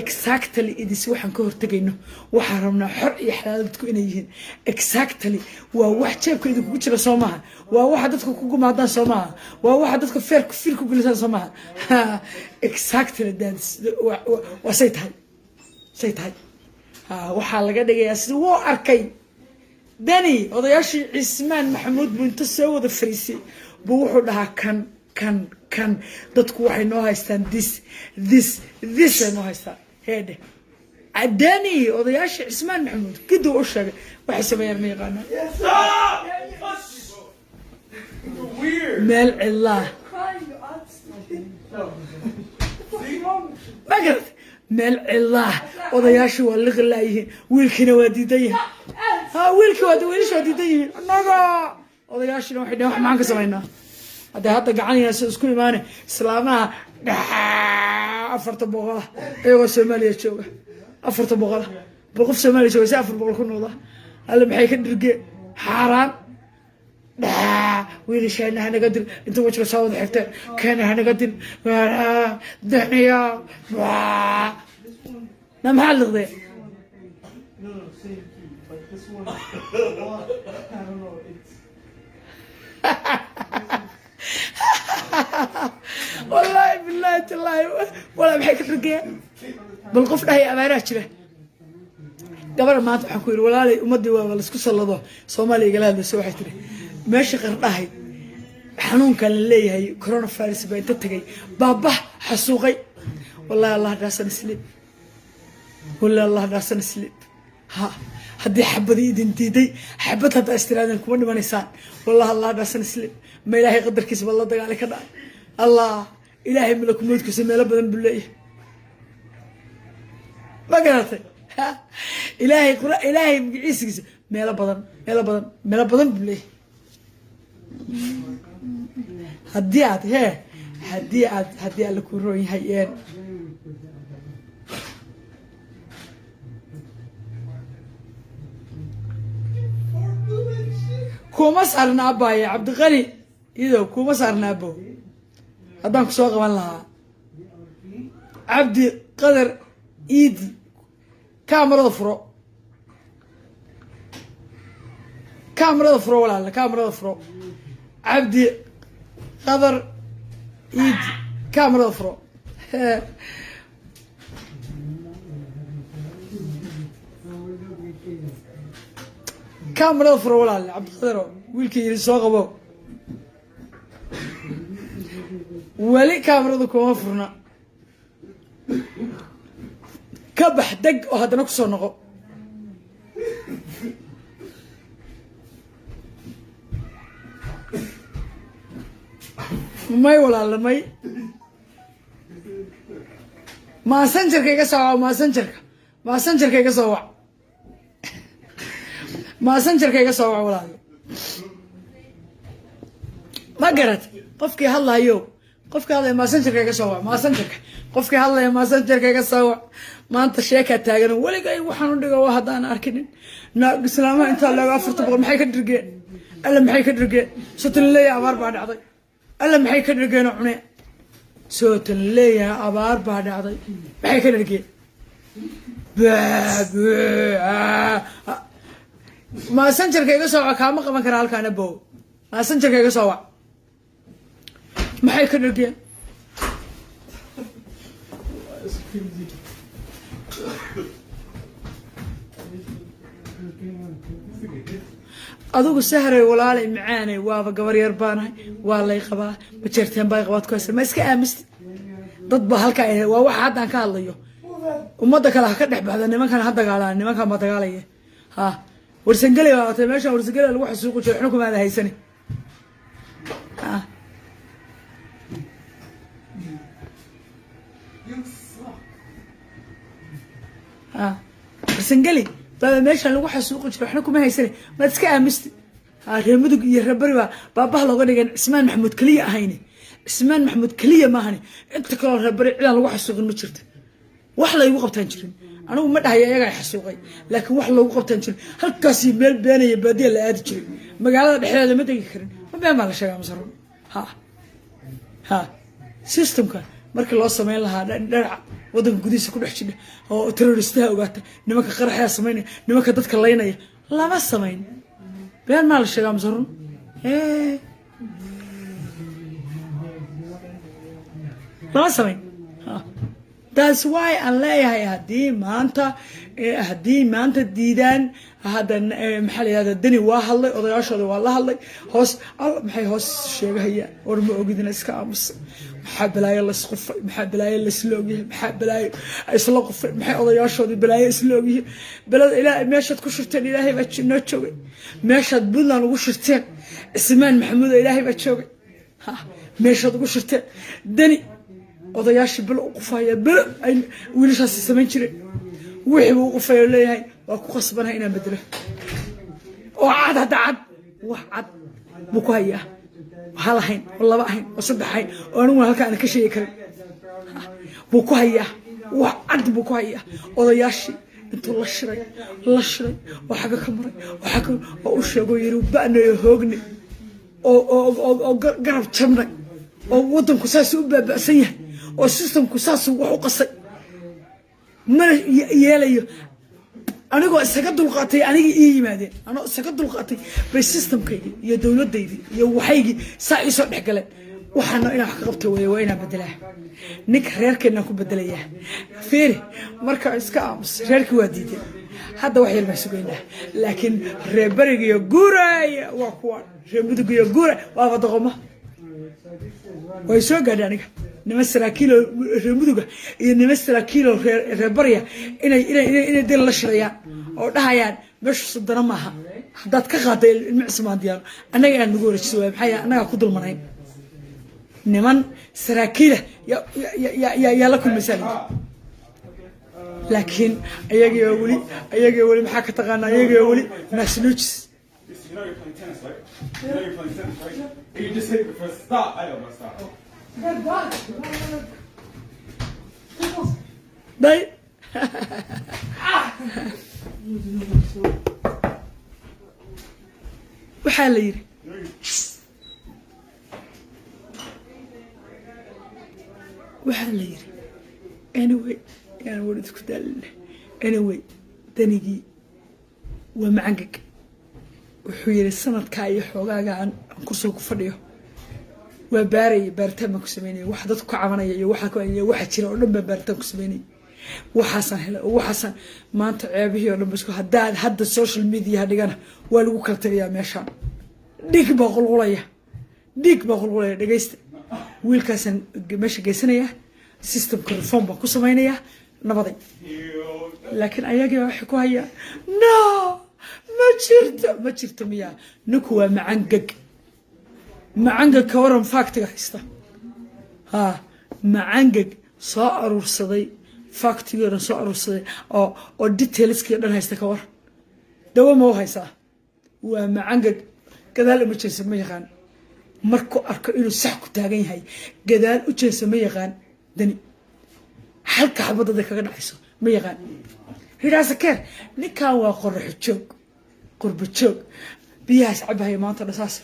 Exactly, idis waxaan ka hortegayno. Waxaan rabnaa xor iyo xalaal dadku inay yihiin. Exactly, waa wax jeebka idinkugu jira, soo maaha? Waa waxa dadka ku gumaadaan, soo maaha? Waa waxa dadka feerka fir ku gelisaan, soo maaha? Exactly, that's waa say tahay, say tahay. Waxaa laga dhigayaa sida wuu arkay Dani. Odayaashii Cismaan Maxamuud buu inta soo wada fariisay buu wuxuu dhahaa, kan kan kan dadku waxay noo haystaan this, this, this ay noo haystaan. Heedhe, Dani odayaashii Cismaan Maxamuud giduu u sheegay waxay sameeyaan ma yaqaanaan. You're weird. Meel cidlaa. Crying, you autistic. Ma garat? Meel cidlaa odayaashii waa liqi laayihiin, wiilkiina waa diidan yahay. Ha, wiilkii waa, wiilasha waa diidan yihiin. Annaga odayaashina waxay dhaheen, wax maxaan ka samaynaa? Hadday hadda gacan isku imaane islaamaha dhaxaa 400-a iyagoo Soomaaliya jooga, 400-a bal qof Soomaaliya jooga si 400 ku noqda, alle maxay ka dhirgeen? Xaaraan dhaxaa. Wiilashaana hanaga dil, inta wajiga soo wada xirteen, keena hanaga dil daniya na maxaa liqdee? No, same key. But this one, I don't know. It's Wallaahi, billahi, tallaahi, walaa maxay ka dhirgeen? Bal qof dhahay abaaraha jira. Gabadha maanta waxaan ku yidhi, walaalay, ummaddii waa laisku sallado. Soomaaliya igala hadlayso, waxay tiri meesha qardhahay xanuunkan la leeyahay coronavirus baa inta tegay baabah xasuuqay. Wallahi Allah doesn't sleep, wallahi Allah doesn't sleep. Ha, haddii xabadii idin diiday, xabad haddaa istiraadeen kuma dhimanaysaan. Wallahi Allah doesn't sleep. Ma Ilaahay qadarkiisa ba la dagaali ka dhacay? Allah, Ilaahay malakumoodkiisa meelo badan buu leeyahay. Ma garatay? Ilaahay qura, Ilaahay magaciisigiisa meelo badan, meelo badan, meelo badan buu leeyahay. Haddii aad hee haddii aad haddii Alla kuu roon yahay een kuma saarna abaaye Cabdiqani idow, kuma saarna abo. Haddaan ku soo qaban lahaa, Cabdi Qadar Iidi, kaamarada furo, kaamarada furo walaala, kaamarada furo. Cabdi Qadar Iidi, kaamarada furo. Kaamarada furo walaale. Cabdiqadaro, wiilkii yiri soo qabo, weli kaamarada kuma furna. Ka bax deg oo haddana kusoo noqo. May walaale, may. Messengerka iga soo wac, messengerka, messengerka iga soo wac, messengerka iga soo wac walaale. Ma garat? Qofkii hadlayo, qofkii hadlaya messengerka iga soo wac, messengerka. Qofkii hadlaya messengerka iga soo wac. Maanta sheekaa taagan weligay waxaan u dhigo haddaan arkinin. Naag islaamaha intaa looga 400 maxay ka dhirgeen? Alla maxay ka dhirgeen? Sotan leeyahay abaar baa dhacday. Alla maxay ka dhirgeen oo cuneen? Sootan leeyahay abaar baa dhacday, maxay ka dhirgeen? Messengerka iga soo wac. Kaama qaban karaa halkaana bow. Messengerka iga soo wac. Maxay ka dhirgeen? It's crazy. Adigu sahray walaalay macaanay, waaba gabar yar baanahay, waa lay qabaa, ma jeerteen baa qabaad ku haysa, ma iska aamusti? Dad ba halkaa, waa waxa haddaan ka hadlayo. Ummadda kale ha ka dhex baxda, nimankan ha dagaalaan, nimankan ma dagaalaya. Ha, Warsangeli baa watay meeshan, Warsangeli lagu xasuuqi jiro, waxna kumaada haysani. Ha. You suck. Ha, Warsangeli baaba meeshan lagu xasuuqi jiro, waxna kuma haysani, maad iska aamusti? Ha, reer Mudug iyo reer Bari baa baabaha looga dhigan, Cismaan Maxamuud keliya ahayni. Cismaan Maxamuud keliya maahani, inta kaloo reer bari cidaan lagu xasuuqin ma jirto. Wax laygu qabtaan jirin. Anigu ma dhahaya iyagaa xasuuqay, laakiin wax loogu qabtaan jirin. Halkaasi meel beenaya baadiya la aadi jiray, magaalada dhexdeeda ma degi karin. Ma been baa la sheegaa masaro? Ha ha, systemka markii loo sameyn lahaa dhinaca waddanka gudihiisa ku dhex jidha oo terroristaha ogaata, nimanka qaraxyaa samaynaya, nimanka dadka laynaya, lama samayn. Been maa la sheegaa mise run? Lama samayn. That's why aan leeyahay haddii maanta diidaan hadda, maxaa la yihahda, Deni waa hadlay, odayaashooda waa la hadlay. Hoos al maxay hoos sheegahayaan? War ma ogidina, iska aamusa. Maxaa balaayo laysqufay? Maxaa balaayo laysla ogyahay? Maxaa balaayo isla qufay? Maxay odayaashoodii balaayo isla ogyihiin? Belada ilaa meeshaad ku shirteen Ilaahay baa noo joogay. Meeshaad Puntland ugu shirteen Cismaan Maxamuud oo Ilaahay baa joogay. Ha, meeshaad ugu shirteen Deni odayaashii bilo u qufaya, bilo ay wiilashaasi samayn jireen, wixii buu u qufaya oo leeyahay waa ku khasbanahay inaan bedelo oo cad. Hadda cad, wax cad buu ku hayaa, hal ahayn oo laba ahayn oo saddex ahayn oo aniguna halka aan ka sheegi karin buu ku hayaa. Wax cad buu ku hayaa. Odayaashii intuu la shiray, la shiray oo xagga ka maray oo xagga oo u sheego, yiri ba'nay oo hoognay oo garab jabnay oo waddanku saas u baaba'san yahay oo systemku saas wax u qasay, mana yeelayo. Anigoo isaga dulqaatay, anigii ii yimaadeen, anoo isaga dulqaatay bay systemkaygii iyo dowladaydii iyo waxaygii saa iisoo dhex galeen. Waxaana inaan wax ka qabta weeye, waa inaan bedelaa ninka reerkeenaan ku bedelayaa. Fiiri, marka iska aamus, reerkii waa diideen. Hadda wax yar baan sugaynaa, laakiin reer beriga iyo guuraya waa kuwaan, reer mudug iyo guura waaba doqoma. Way soo gaadhay aniga niman saraakiiloo reer muduga iyo niman saraakiiloo reer barya inay dil la shirayaan oo dhahayaan meeshu sadana maaha, haddaad ka qaaday ilmo Cismaan Diyaano annaga inaad nagu wareejiso waay. Maxaa yeele annagaa ku dulmanayn. Niman saraakiila yaa la kulmaysaa layidhi, laakiin ayagii weli maxaa ka taqaanaa? Ayagii weli naasnuujis. You know you're playing tennis, right? You know you're playing tennis, right? And you just hit the first stop. I almost stop. That dog. Day. Losing so. Waxaa la yidhi, anyway, yaan war isku daalina. Anyway, Danigii waa macangag. Wuxuu yidhi sanadkaa iyo xoogaaga aan kursiga ku fadhiyo waa baaraya, baaritaan baan ku sameynaya, waxa dadku ka cabanaya iyo waxa iyo waxa jira oo dhan baan baaritaan ku sameynaya. Waxaasaan helay oo waxaasaan maanta ceebihii oo dhan ba isku haddaad hadda social media dhigana waa lagu kala tagayaa. Meeshaan dhiig baa qulqulaya, dhiig baa qulqulaya. Dhegeysta, wiilkaasaan meesha geysanaya, systemka reform baan ku samaynayaa, nabaday. Laakiin ayagii waxay ku hayaan no, ma jirto, ma jirto miyaa? Ninku waa macangag, macangag ka waran factiga haysta. Ha, macangag soo aruursaday, factigii o dhan soo aruursaday oo detailskii o dhan haysta, ka waran? Dawo ma u haysaa? Waa macangag, gadaal uma jeesa ma yaqaan. Markuu arko inuu sax ku taagan yahay, gadaal u jeesa ma yaqaan. Dani halka xabadada kaga dhacayso ma yaqaan. Hidhaasakeer ninkan waa qoraxo joog, qurbo joog, biyahaas cabahaya maanta dhan. Saas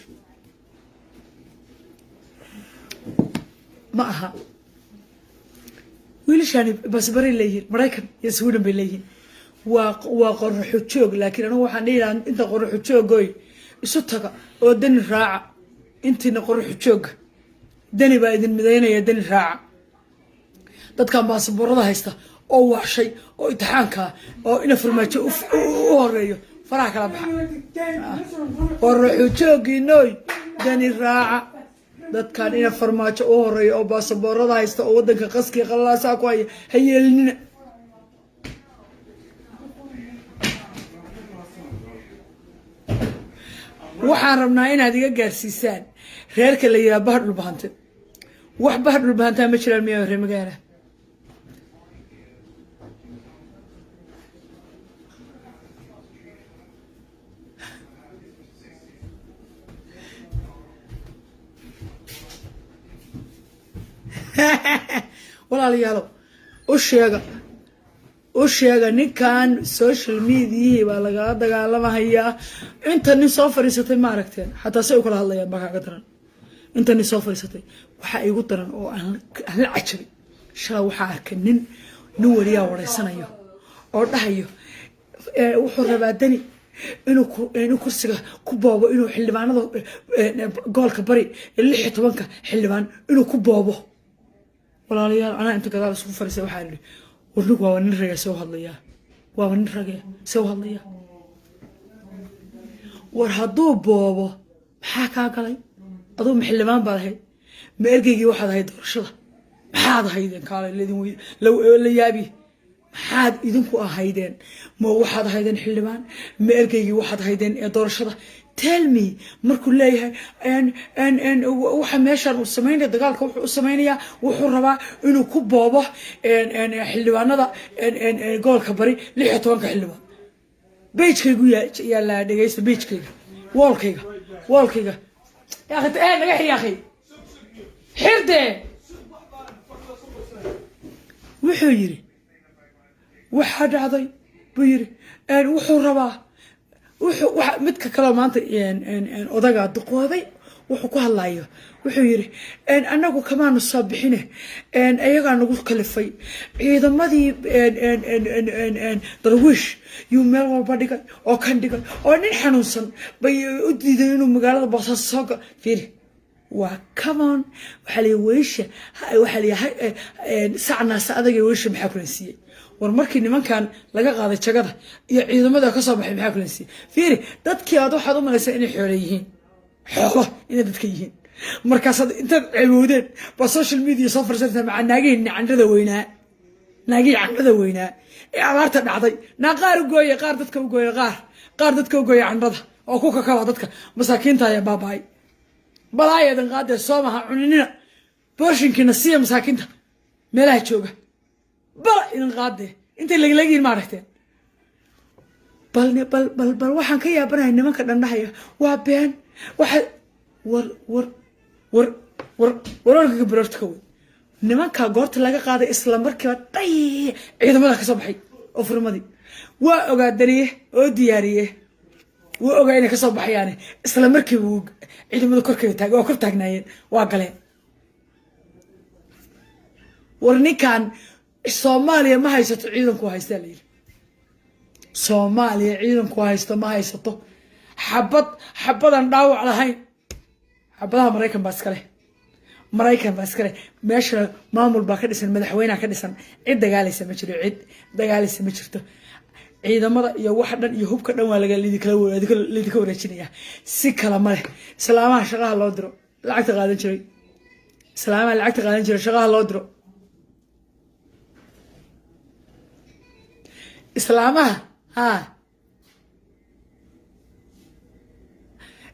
ma aha. Wiilashaani basbaray leeyihiin, Maraykan iyo Sweden bay leeyihiin. Waa qoraxo joog. Laakiin anigu waxaan dhihi lahaa inta qoraxo joogoy isu taga oo Dani raaca. Intiina qoraxo jooga, Dani baa idin midaynaya, Dani raaca. Dadkan baasaboorada haysta oo waashay oo imtixaankaa oo ina Farmaajo u horeeyo, faraha kala baxa. Qoraxo joogiinoy, Dani raaca. Dadkan ina Farmaajo u horeeyo oo baasaboorada haysta oo wadanka qaskii qalaasaa ku haya, ha yeelinina. Waxaan rabnaa inaad iga gaarsiisaan reerka la yihaha Bah Dhulbahante. Wax Bah Dhulbahantaa ma jiraan miyaa reer magaala? Walaalayaalo, u sheega, u sheega ninkan social mediahii baa lagala dagaalamahayaa. Inta nin soo fadhiisatay ma aragteen? Xataa say u kala hadlayaan baa kaaga daran. Inta nin soo fadhiisatay waxaa igu daran oo aan la cajabay. Shalay waxaa arkay nin weliyaa wareysanayo oo dhahayo wuxuu rabaa Dani inuu kursiga ku boobo, inuu xildhibaanada gobolka Bari 16-ka xildhibaan inuu ku boobo. Walaalayaal, anaa inta gadaal isugu fadhiisay waxaa idhi, war ninku waaba nin ragee, see u hadlayaa? Waaba nin ragee, see u hadlayaa? War hadduu boobo maxaa kaa galay? Aduu ma xildhibaan baad ahayd? Ma ergeygii waxaad ahayd doorashada? Maxaad ahaydeen? Kaalay ledin la yaabi. Maxaad idinku ahaydeen? Ma waxaad ahaydeen xildhibaan? Ma ergeygii waxaad ahaydeen ee doorashada? Tell me. Markuu leeyahay waxa meeshaan uu samaynaya, dagaalka wuxuu u samaynayaa, wuxuu rabaa inuu ku boobo xildhibaanada gobolka Bari, 16-ka xildhibaan. Pagekaygu yaallaa, dhegeysta, pagekayga, wallkayga, wallkayga. Ya akhi, naga xir, ya akhi, xirde. Wuxuu yiri waxaa dhacday buu yiri, wuxuu rabaa wuxuu midka kaleo maanta odaga duqoobay wuxuu ku hadlayo. Wuxuu yiri annagu kamaanu soo bixine, ayagaa nagu kalifay. Ciidamadii Darwiish yuu meel walba dhigay oo kan dhigay oo nin xanuunsan bay u diiday inuu magaalada Boosaaso soo galo. Fiiri, waa come on. Waxaa la weysha, waxaa la sacnaasa adaga weysha maxaa kulansiiyey? War markii nimankan laga qaaday jagada iyo ciidamada ka soo baxay maxaa kulansiiyey? Fiiri, dadkii aad waxaad u malaysaa inay xoolo yihiin, xoolo inay dadka yihiin. Markaasaad intaad ceeboodeen baa social media soo farsantaa macaa naagihii candhada weynaa, naagihii candhada weynaa ee abaarta dhacday. Naa qaar u gooye, qaar dadka u gooye, qaar dadka u gooye candhada oo ku kakaba dadka masaakiinta ayaa baaba-ay. Balaayadan qaadee soomaha cuninina, booshinkiina siiya masaakiinta meelaha jooga. Bala idin qaadee, intay leglegiin ma aragteen? Bal bal bal bal waxaan ka yaabanahay nimanka dhandhahaya waa been. Waxa war war war war wararka baroorta ka wey. Nimanka goorta laga qaaday isla markiiba dhay ciidamada ka soo baxay oo furmadii waa ogaa Daniye oo diyaariye, wuu ogaa inay kasoo baxayaane. Isla markiiba wuu ciidamada korkeeda taag, waa kor taagnaayeen, waa galeen. War ninkan Soomaaliya ma haysato ciidanku haystaa la yidhi. Soomaaliya ciidanku haysto ma haysato. Xabad xabadan dhaawac lahayn, xabadaha Maraykan baa iskale, Maraykan baa iskale. Meesha maamul baa ka dhisan, madaxweyneha ka dhisan. Cid dagaalaysa ma jiro, cid dagaalaysa ma jirto. Ciidamada iyo waxa dhan iyo hubka dhan waa laidinka wareejinaya. Si kale ma leh. Islaamaha shaqaha loo diro, lacagta qaadan jiray, islaamaha lacagta qaadan jiray shaqaha loo diro. Islaamaha, ha,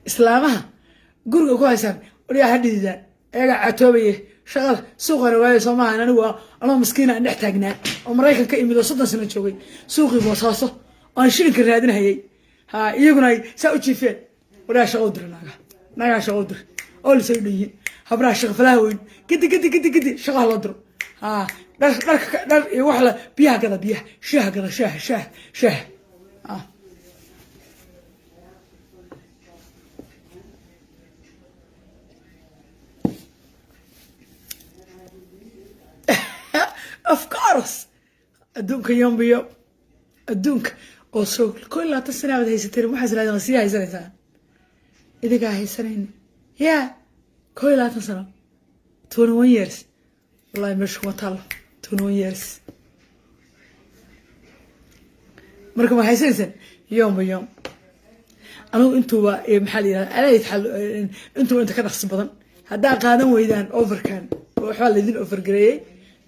islaamaha guriga ku haysaan waryaa ha dhididaan, ayagaa catoobaye. Shaqada suuqana waayo soo maahan. Anigu anoo maskiina aan dhex taagnaa oo Maraykan ka imid oo 30 sano joogay suuqii Boosaaso oo aan shilinka raadinhayay, ha, iyaguna ay saa u jiifeen. Waryaa shaqa u dira naaga, naagaa shaqa u dira oo lisay u dhan yihiin habraha shaqa falaha weyn. Gidi gidi gidi gidi shaqaha loo diro. Ha, dhar dharka dhar iyo wax la biyaha gada, biyaha, shaaha gada, shaaha, shaaha, shaaha. Ha. Of course, adduunka yombiyo adduunka oo soo 21 sana baad haysateen. Waxaas raadin waa sii haysanaysaa, idinkaa haysanayna ya 21 sano, 21 years. Wallahi meesha kuma taalo 21 years. Marka ma haysanaysaan yoomba yoom. Anigu intuuba, maxaa la yihahda, alaa intuuba inta ka dhaqsi badan haddaa qaadan weydaan offerkan, waxbaa laydin offergareeyey,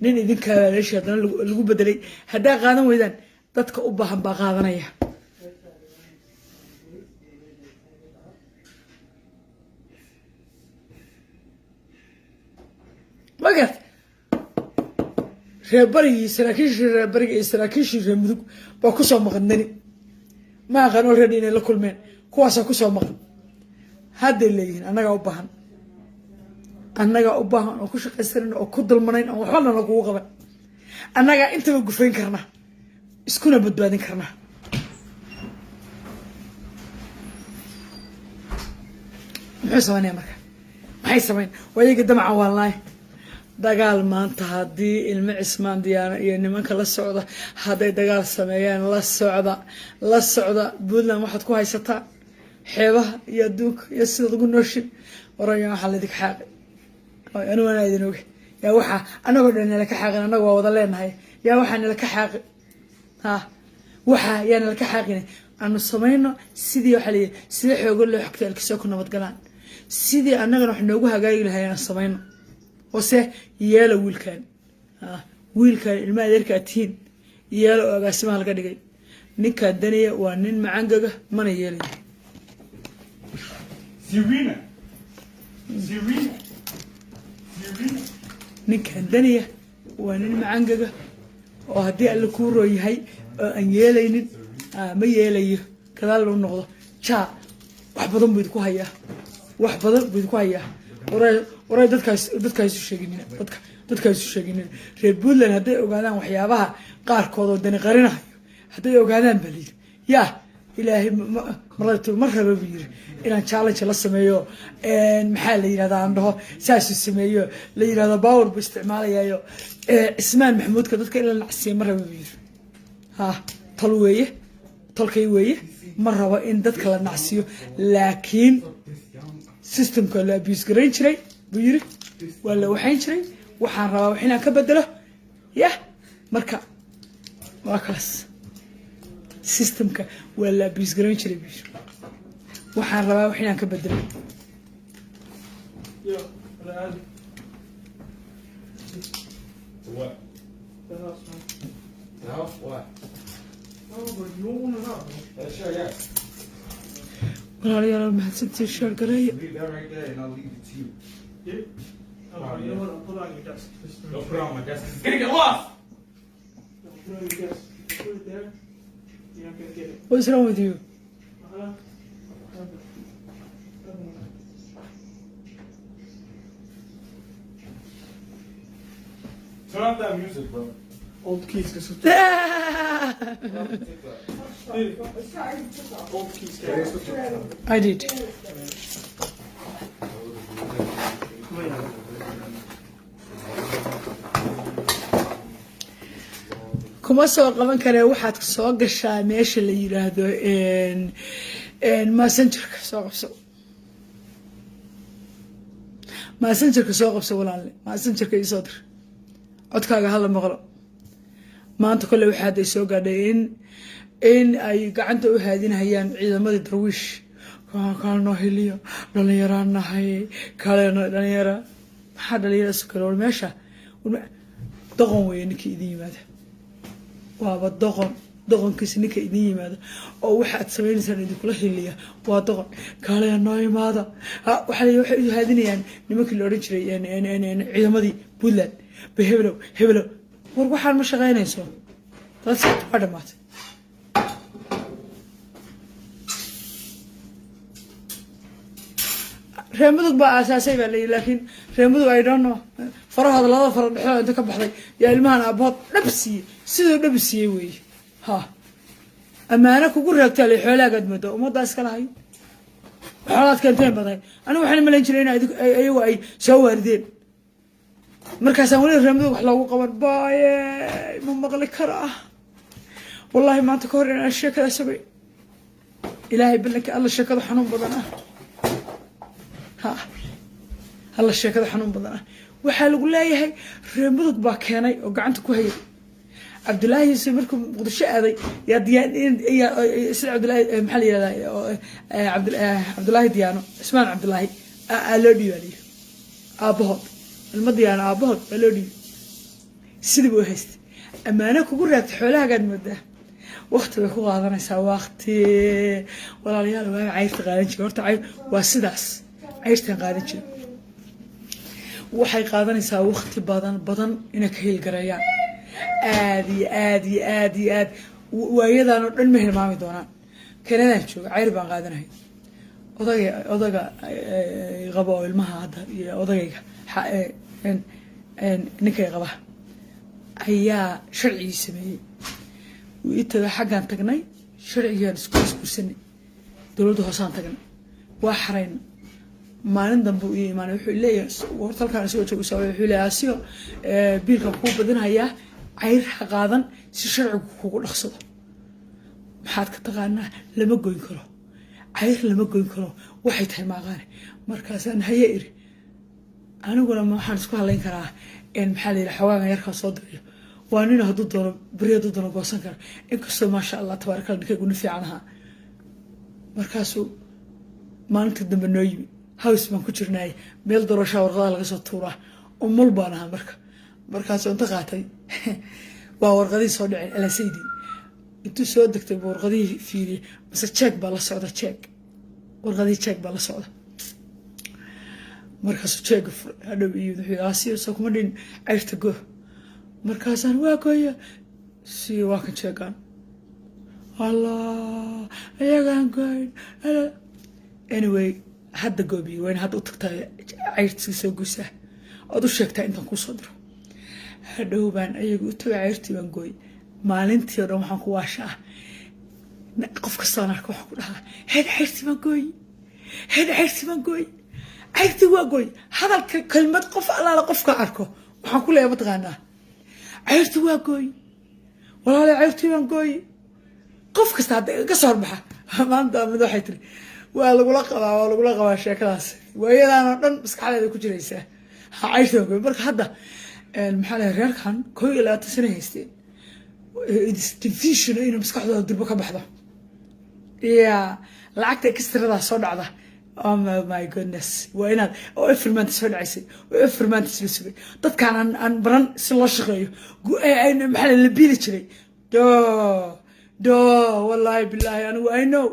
nin idinkaa meeshii haddana lagu bedelay. Haddaa qaadan weydaan, dadka u baahan baa qaadanaya. Ma garat? Reer Barigii, saraakiishii reer Bariga iyo saraakiishii reer Mudug baa kusoo maqan Dani. Ma aqaan already inay la kulmeen, kuwaasaa kusoo maqan. Hadday leeyihiin annagaa u baahan. Annagaa u baahan oo ku shaqaysanan oo ku dulmanayn oo waxba nala kugu qaban. Annagaa intaba gufayn karna, iskuna badbaadin karna. Muxuu samaynaya marka? Maxay samayn? Waa iyaga damaca waalnaay. Dagaal maanta haddii ilmo Cismaan Diyaano iyo nimanka la socda hadday dagaal sameeyaan, la socda, la socda. Puntland waxaad ku haysataa xeebaha iyo adduunka iyo sidaad ugu nooshin waraya. Waxaa laydinka xaaqay, anigu anaa idin oge. Yaa waxaa anagoo dhan nala ka xaaqin? Annaga waa wada leenahay. Yaa waxaa nala ka xaaqi? Ha, waxaa yaa nala ka xaaqina? Aanu samayno sidii waxaa layihi sida xoogo loo xogtay alkisoo ku nabadgalaan, sidii annagana wax noogu hagaagi lahay aan samayno. Ose yeelo wiilkan, wiilkan ilma adeerkaa tihiin yeelo oo agaasimaha laga dhigay. Ninkaan Daniya waa nin macangaga, mana yeelayo. Serena. Serena. Serena. Ninkan Daniya waa nin macangaga oo haddii Alle kuu roo yahay oo aan yeelaynin. Ma yeelayo, gadaal loo noqdo. Jaa, wax badan buu idinku hayaa, wax badan buu idinku hayaa. Waray, waray, dadkaas, dadka isu sheeginina, dadka isu sheeginina. Reer Puntland hadday ogaadaan waxyaabaha qaarkood oo Dani qarinahayo, hadday ogaadaan baa layidhi, yaa Ilaahay, ma raba buu yiri inaan challenge la sameeyo. Maxaa la yidhahdaa, aan dhaho saasuu sameeyo, la yidhahdo power buu isticmaalayayo. Cismaan Maxamuudka dadka in la nacsiiya ma raba buu yiri. Ha, tol weeye, tolkay weeye, ma rabo in dadka la nacsiiyo, laakiin systemka la abuse garayn jiray buu yiri, waa la waxayn jiray. Waxaan rabaa wax inaan ka bedelo. Yah, marka waa kaas, systemka waa la abuse garayn jiray buu yiri, waxaan rabaa wax inaan ka bedelo. Yo, Al To what? The house, man. The house? Why? No, but you won't want it out, bro. Sure, yeah. Walaalayaal, mahadsantii, share gareeya. Leave that right there and I'll leave it to you. Yeah? Oh, bro, you know what? I'll put it on your desk. Just Don't put it on my desk. It's gonna get lost! No, put it on your desk. If you put it there, you're not gonna get it. What's wrong with you? Uh-huh. Okay. Okay. Turn off that music, bro. Old keys, cause Turn off the TikTok. Old keys. Guys. I did. Come here. Kuma soo qaban karee. Waxaad soo gashaa meesha la yiraahdo Messengerka. Soo qabso Messengerka, soo qabso walaalle. Messengerka iisoo dir, codkaaga hala maqlo. Maanta kolley waxaa hadday soo gaadhay in ay gacanta u haadinayaan ciidamadii Darwiish. Kale noo heliyo, dhalinyaraan nahay, kaleno dhalinyara. Maxaa dhalinyara isu kale? War meesha doqon weeye ninkii idin yimaada, waaba doqon. Doqonkiisa ninka idin yimaada oo waxaad samaynaysaan idinkula hiliya waa doqon. Kaalaya, noo imaada. Waxay u haadinayaan nimankii la odhan jiray ciidamadii Puntland ba. Hebelow, hebelow, war waxaan ma shaqaynayso. That's it, waa dhamaatay. Reer Mudug baa aasaasay baa layihi, laakiin reer Mudug, I don't know. Farahooda, labada faro dhexdooda inta ka baxday yaa ilmahan aabahood dhab siiyey, siduu dhab siiyey weeye. Ha, ammaano kugu raagtaa la xoolaagaad moodaa, ummaddaa iska lahay, xoolaad keenteen baday. Anigu waxaan malayn jiray in ayagu ay soo waarideen. Markaasaan weli reer Mudug wax loogu qaban baaye ma maqli karaa. Wallahi maanta ka hor inaan sheekada sugay, Ilaahay ballanka Alla, sheekada xanuun badan ah. Ha, Alla, sheekada xanuun badan ah. Waxaa lagu leeyahay reer Mudug baa keenay oo gacanta ku hayay. Cabdullaahi Yuusuf markuu Muqdisho aaday yaa sida Cabdullaahi, maxaa la yihahdaa, Cabdullaahi Diyaano, Cismaan Cabdullaahi aa loo dhiiba layiri. Aabahood, ilmo Diyaano aabahood baa loo dhiibay, sidii buu haystay. Ammaano kugu raagtay, xoolahagaad moodaa. Wakti bay ku qaadanaysaa, wakti. Walaalayaal, waaga cayrta qaadan jiray, horta cayr waa sidaas, cayrtan qaadan jiray. Waxay qaadanaysaa wakti badan badan inay ka hilgareeyaan. Aad iyo aad iyo aad iyo aad waayadan oo dhan ma hilmaami doonaan. Kanadaan jooga, cayr baan qaadanahay. Odaga qabo oo ilmaha hadda iyo odagayga Ninkay qaba ayaa sharcigii sameeyey. Wuu ii tagay, xaggaan tagnay, sharcigaan isku isguursanay, dowladda hoosaan tagnay, waa xarayna. Maalin dambe uu ii imaanay, wuxuu leeyahay, horta halkaan isagoo joogo wuxuu leeyahay, "Asigo biilkan kuu badinhayaa, cayr ha qaadan si sharcigu kugu dhaqsado." Maxaad ka taqaanaa? Lama goyn karo cayr, lama goyn karo, waxay tahay maaqaane. Markaasaan haye iri. Aniguna ma waxaan isku halayn karaa? Maxaa la yidhaha, xogaagan yarkaa soo dirayo waa nin hadduu doono beri, hadduu doono goosan kara, inkastoo maasha Allah tabaarakalla ninkaygu nin fiican ahaa. Markaasuu maalinta dambe noo yimi. House baan ku jirnaay, meel doorashaa warqadaha laga soo tuuraa, umul baan ahaa marka. Markaasuu inta qaatay waa warqadihii soo dhaceen alasaydii. Intuu soo degtay buu warqadihii fiiriyey, mase jeeg baa la socda, jeeg, warqadihii jeeg baa la socda. Markaasuu jeega furay, hadhow iyo wuxuu yidhi, "Asiyo soo kuma dhin cayrta go?" Markaasaan, "Waa gooya." "Siyo, waa kan jeegaan." Allah, ayagaan goyn. Anyway, hadda goobiye, waa in hadda u tagtaa, cayrtii soo goysaa, ood u sheegtaa intaan kuu soo diro. Hadhow baan ayaga u tagay, cayrtii baan gooy. Maalintii oo dhan waxaan ku waashaa, qof kastaan arka waxaan ku dhahaa, "Heed, cayrtii baan gooy, heed, cayrtii baan gooy, cayrtii waa gooy." Hadalka kelmad qof allaala qofka arko waxaan ku leeyahay, mataqaanaa, "Cayrtii waa gooy, walaale, cayrtii baan gooy." Qof kasta hadda ka soo horbaxa maanta mid waxay tiri, "Waa lagula qabaa, waa lagula qabaa sheekadaas." Waayadaan oo dhan maskaxdeeda ku jiraysaa, ha, cayrtii baan gooy. Marka hadda maxaa lahay, reerkan 21 sano haysteen division inuu maskaxdooda durbo ka baxdo. Ya lacagta extradaa soo dhacda, oh my goodness, waa inaad oo every month soo dhacaysay oo every month la sugay. Dadkaan aan baran si loo shaqeeyo, maxaa la biili jiray? Do do, wallaahi bilaahi, anigu I know,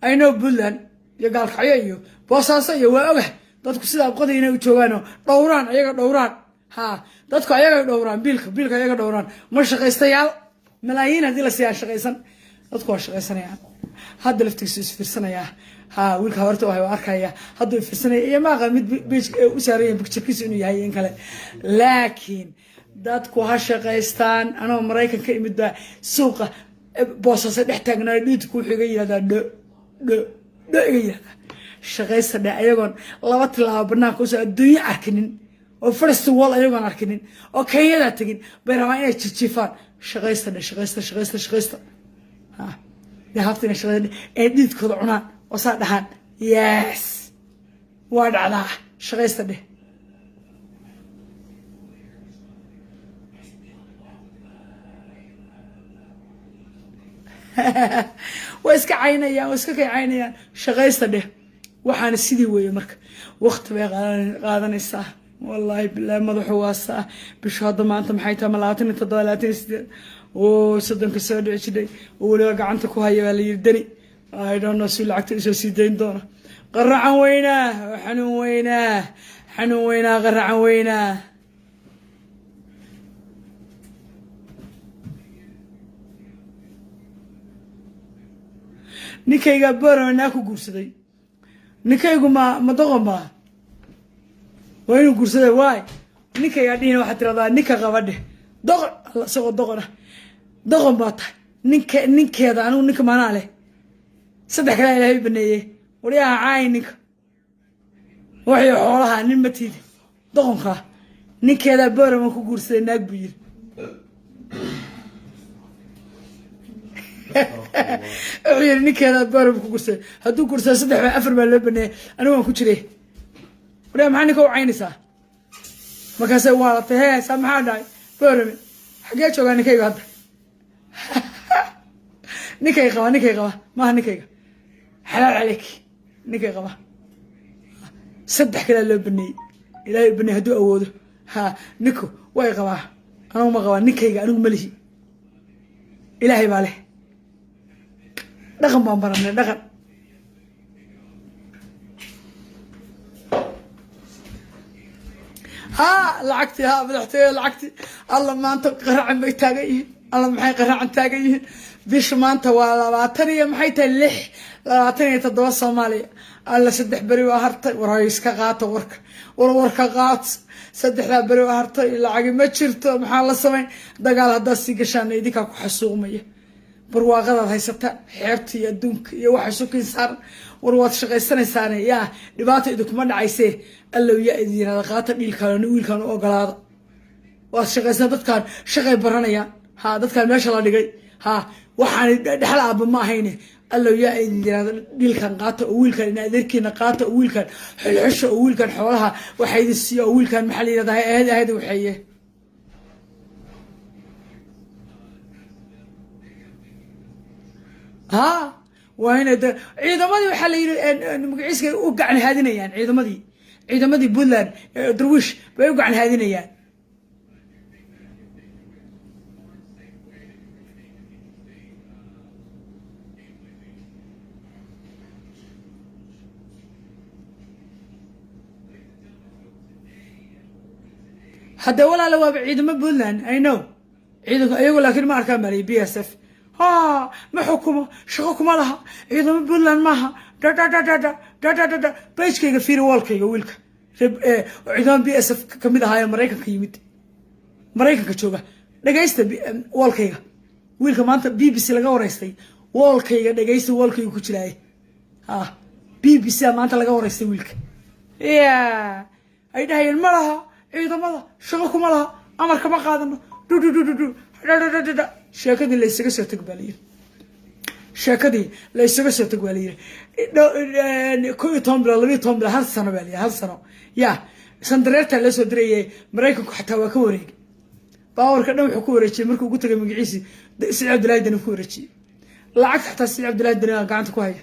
I know Puntland iyo Gaalkacyo iyo Boosaaso iyo waa ogah dadku sida abqada inay u joogaanoo dhowraan, ayaga dhowraan. Ha, dadku ayaga dhowraan biilka, biilka ayaga dhowraan. Ma shaqaystayaal malaayiin haddii la siiyaa shaqaysan, dadku waa shaqaysanayaan. Hadda laftigiisu isfiirsanayaa. Ha, wiilka horta waa arkaya, hadduu ifiirsanaya iyo maaqa mid page u saaran yahay picturekiisu inuu yahay in kale, laakiin dadku ha shaqaystaan. Anoo Maraykan ka imid baa suuqa Boosaaso dhex taagnaa, dhiidku wuxuu iga yihahdaa dho dho dho iga yihahdaa. Shaqaysta dhe, ayagoon laba tilaabo banaanka usoo adduunyo arkinin oo first world ayagoon arkinin oo Kenyadaa tegin bay rabaan inay jijiifaan. Shaqaysta dhe, shaqaysta, shaqaysta, shaqaysta. Ha, dee habta inay shaqaysta ee dhiidkooda cunaan oo saa dhahaan, yes, waa dhacdaa. Shaqaysta dheh. Waa iska caynayaan, waa iska kay caynayaan. Shaqaysta dheh. Waxaana sidii weeye marka waqti bay qaadanaysaa. Wallaahi bilaahi, madaxu waasaa. Bishu hadda maanta maxay tahay? Ma 27, 28 oo 30ka soo dhici jidhay oo weliba gacanta ku haya baa la yiri dani. I don't know si lacagta isoo sii dayn doona. Qaracan weynaa, xanuun weynaa, xanuun weynaa, qaracan weynaa. Ninkayga Borama naa ku guursaday. Ninkaygu ma doqon baa? Waa inuu guursaday. Waay, ninkaygaa dhihina, waxaad tiradaa ninka qaba dheh. Doqon alla, isagoo doqon ah, doqon baa tahay. Ninka ninkeeda, anigu ninka maanaa leh, saddex kalea Ilaahay baneeyey. Waryaha, caay ninka waxay xoolaha nin ma tiidi doqonkaa. Ninkeedaa Borama ku guursaday naag buu yiri. Wuxuu yiri ninkeedaa Borama ku guursaday. Hadduu guursaday, saddex baa, afar baa loo baneeyey, anigu waan ku jiray. Waryaa, maxaa ninka u caynaysaa? Markaasay waalatay. Hee, saa maxaa dhahay? Borame xaggee joogaa ninkayga hadda? Ninkay qaba, ninkay qaba maaha, ninkayga xalaal caleyk, ninkay qaba. Saddex kalea loo baneeyey, Ilaahay baneey hadduu awoodo. Ha, ninku way qabaa, anigu ma qabaa. Ninkayga anigu ma lihi, Ilaahay baa leh. Dhaqan baan baranay, dhaqan. Ha, lacagtii, ha, madaxtooyada lacagtii. Alla, maanta qaracan bay taagan yihiin. Alla, maxay qaracan taagan yihiin? Bisha maanta waa 20 iyo maxay tahay, 6, 27 Soomaaliya. Alla, 3 beri waa hartay. War hay iska qaata warka, war warka qaat. Saddexdaa beri waa hartay, lacagi ma jirto. Maxaa la samayn? Dagaal haddaad sii gashaana idinkaa ku xasuuqmaya. Barwaaqadaad haysataan, xeebta iyo adduunka iyo waxa sukin saaran. War waad shaqaysanaysaane, yaa dhibaata idinkuma dhacaysee. Allow yaa idin yirahda qaata dhiilkaan, wiilkaan u ogolaada. Waad shaqaysan, dadkaan shaqay baranayaan. Ha, dadkaan meesha la dhigay, ha, waxaan dhexal aaba ma ahayne. Allow yaa idin yirahda dhiilkan qaata oo wiilkan ina adeerkiina qaata oo wiilkan xulxusha oo wiilkan xoolaha waxa idin siiya oo wiilkan maxaa la yirahdaa ahayd ahayd waxeeye. Ha, waa inay de ciidamadii waxaa la yidhi magaciiska u gacan haadinayaan ciidamadii Puntland, Darwiish bay u gacan haadinayaan. Hadda walaala waaba ciidamo Puntland, I know ciidanku iyagu, laakiin ma arkaan baa BSF. Ha, ma xukumo, shaqo kuma laha, ciidamo Puntland maaha. Da da da da da da da da da. Page-kayga fiiri, wall-kayga, wiilka ciidamo BSF kamid ahaa ee Maraykanka yimid, Maraykanka jooga. Dhagaysta wall-kayga, wiilka maanta BBC laga wareystay. Wall-kayga dhagaysta, wall-kayga ku jiraaye. Ha, BBC a maanta laga wareystay wiilka. Ya ay dhahayeen ma laha ciidamada, shaqo kuma laha, amar kama qaadano, du du du du du dhadhadhadhadha. Sheekadii la isaga soo tag baa layiri, sheekadii la isaga soo tag baa layiri. 11 bilood, 12 bilood, hal sano baa layiri, hal sano ya sandareertaa loo soo dirayay. Maraykanku xataa waa ka wareegay power-ka dhan. Wuxuu ku wareejiyey markuu ugu tagay magaciisi Siciid Cabdillahi Dani ku wareejiyey lacagta. Xataa Siciid Cabdillahi Dani aa gacanta ku haya.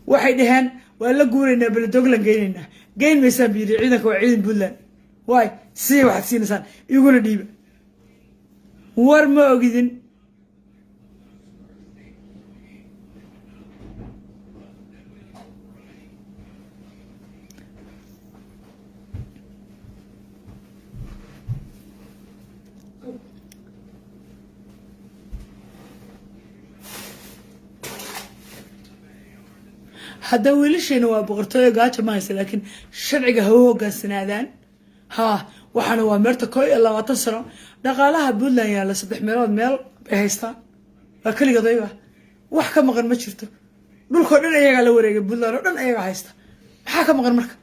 Waxay dhaheen waa la guuraynaa, Beledoglan geynaynaa. Geyn maysaan bu yidhi, ciidanka waa ciidan Puntland. Waay siya waxaad siinaysaan iguna dhiiba. War ma ogidin. Hadda wiilasheena waa boqortooyo, gaajo ma haysa, laakiin sharciga ha u hogaansanaadaan. Ha, waxaana waa meerta 21 sano dhaqaalaha Puntland yaalla saddex meelood meel bay haystaan. Waa keligood ayaga, wax ka maqan ma jirto. Dhulkao dhan ayagaa la wareegay, Puntland oo dhan ayagaa haysta. Maxaa ka maqan marka?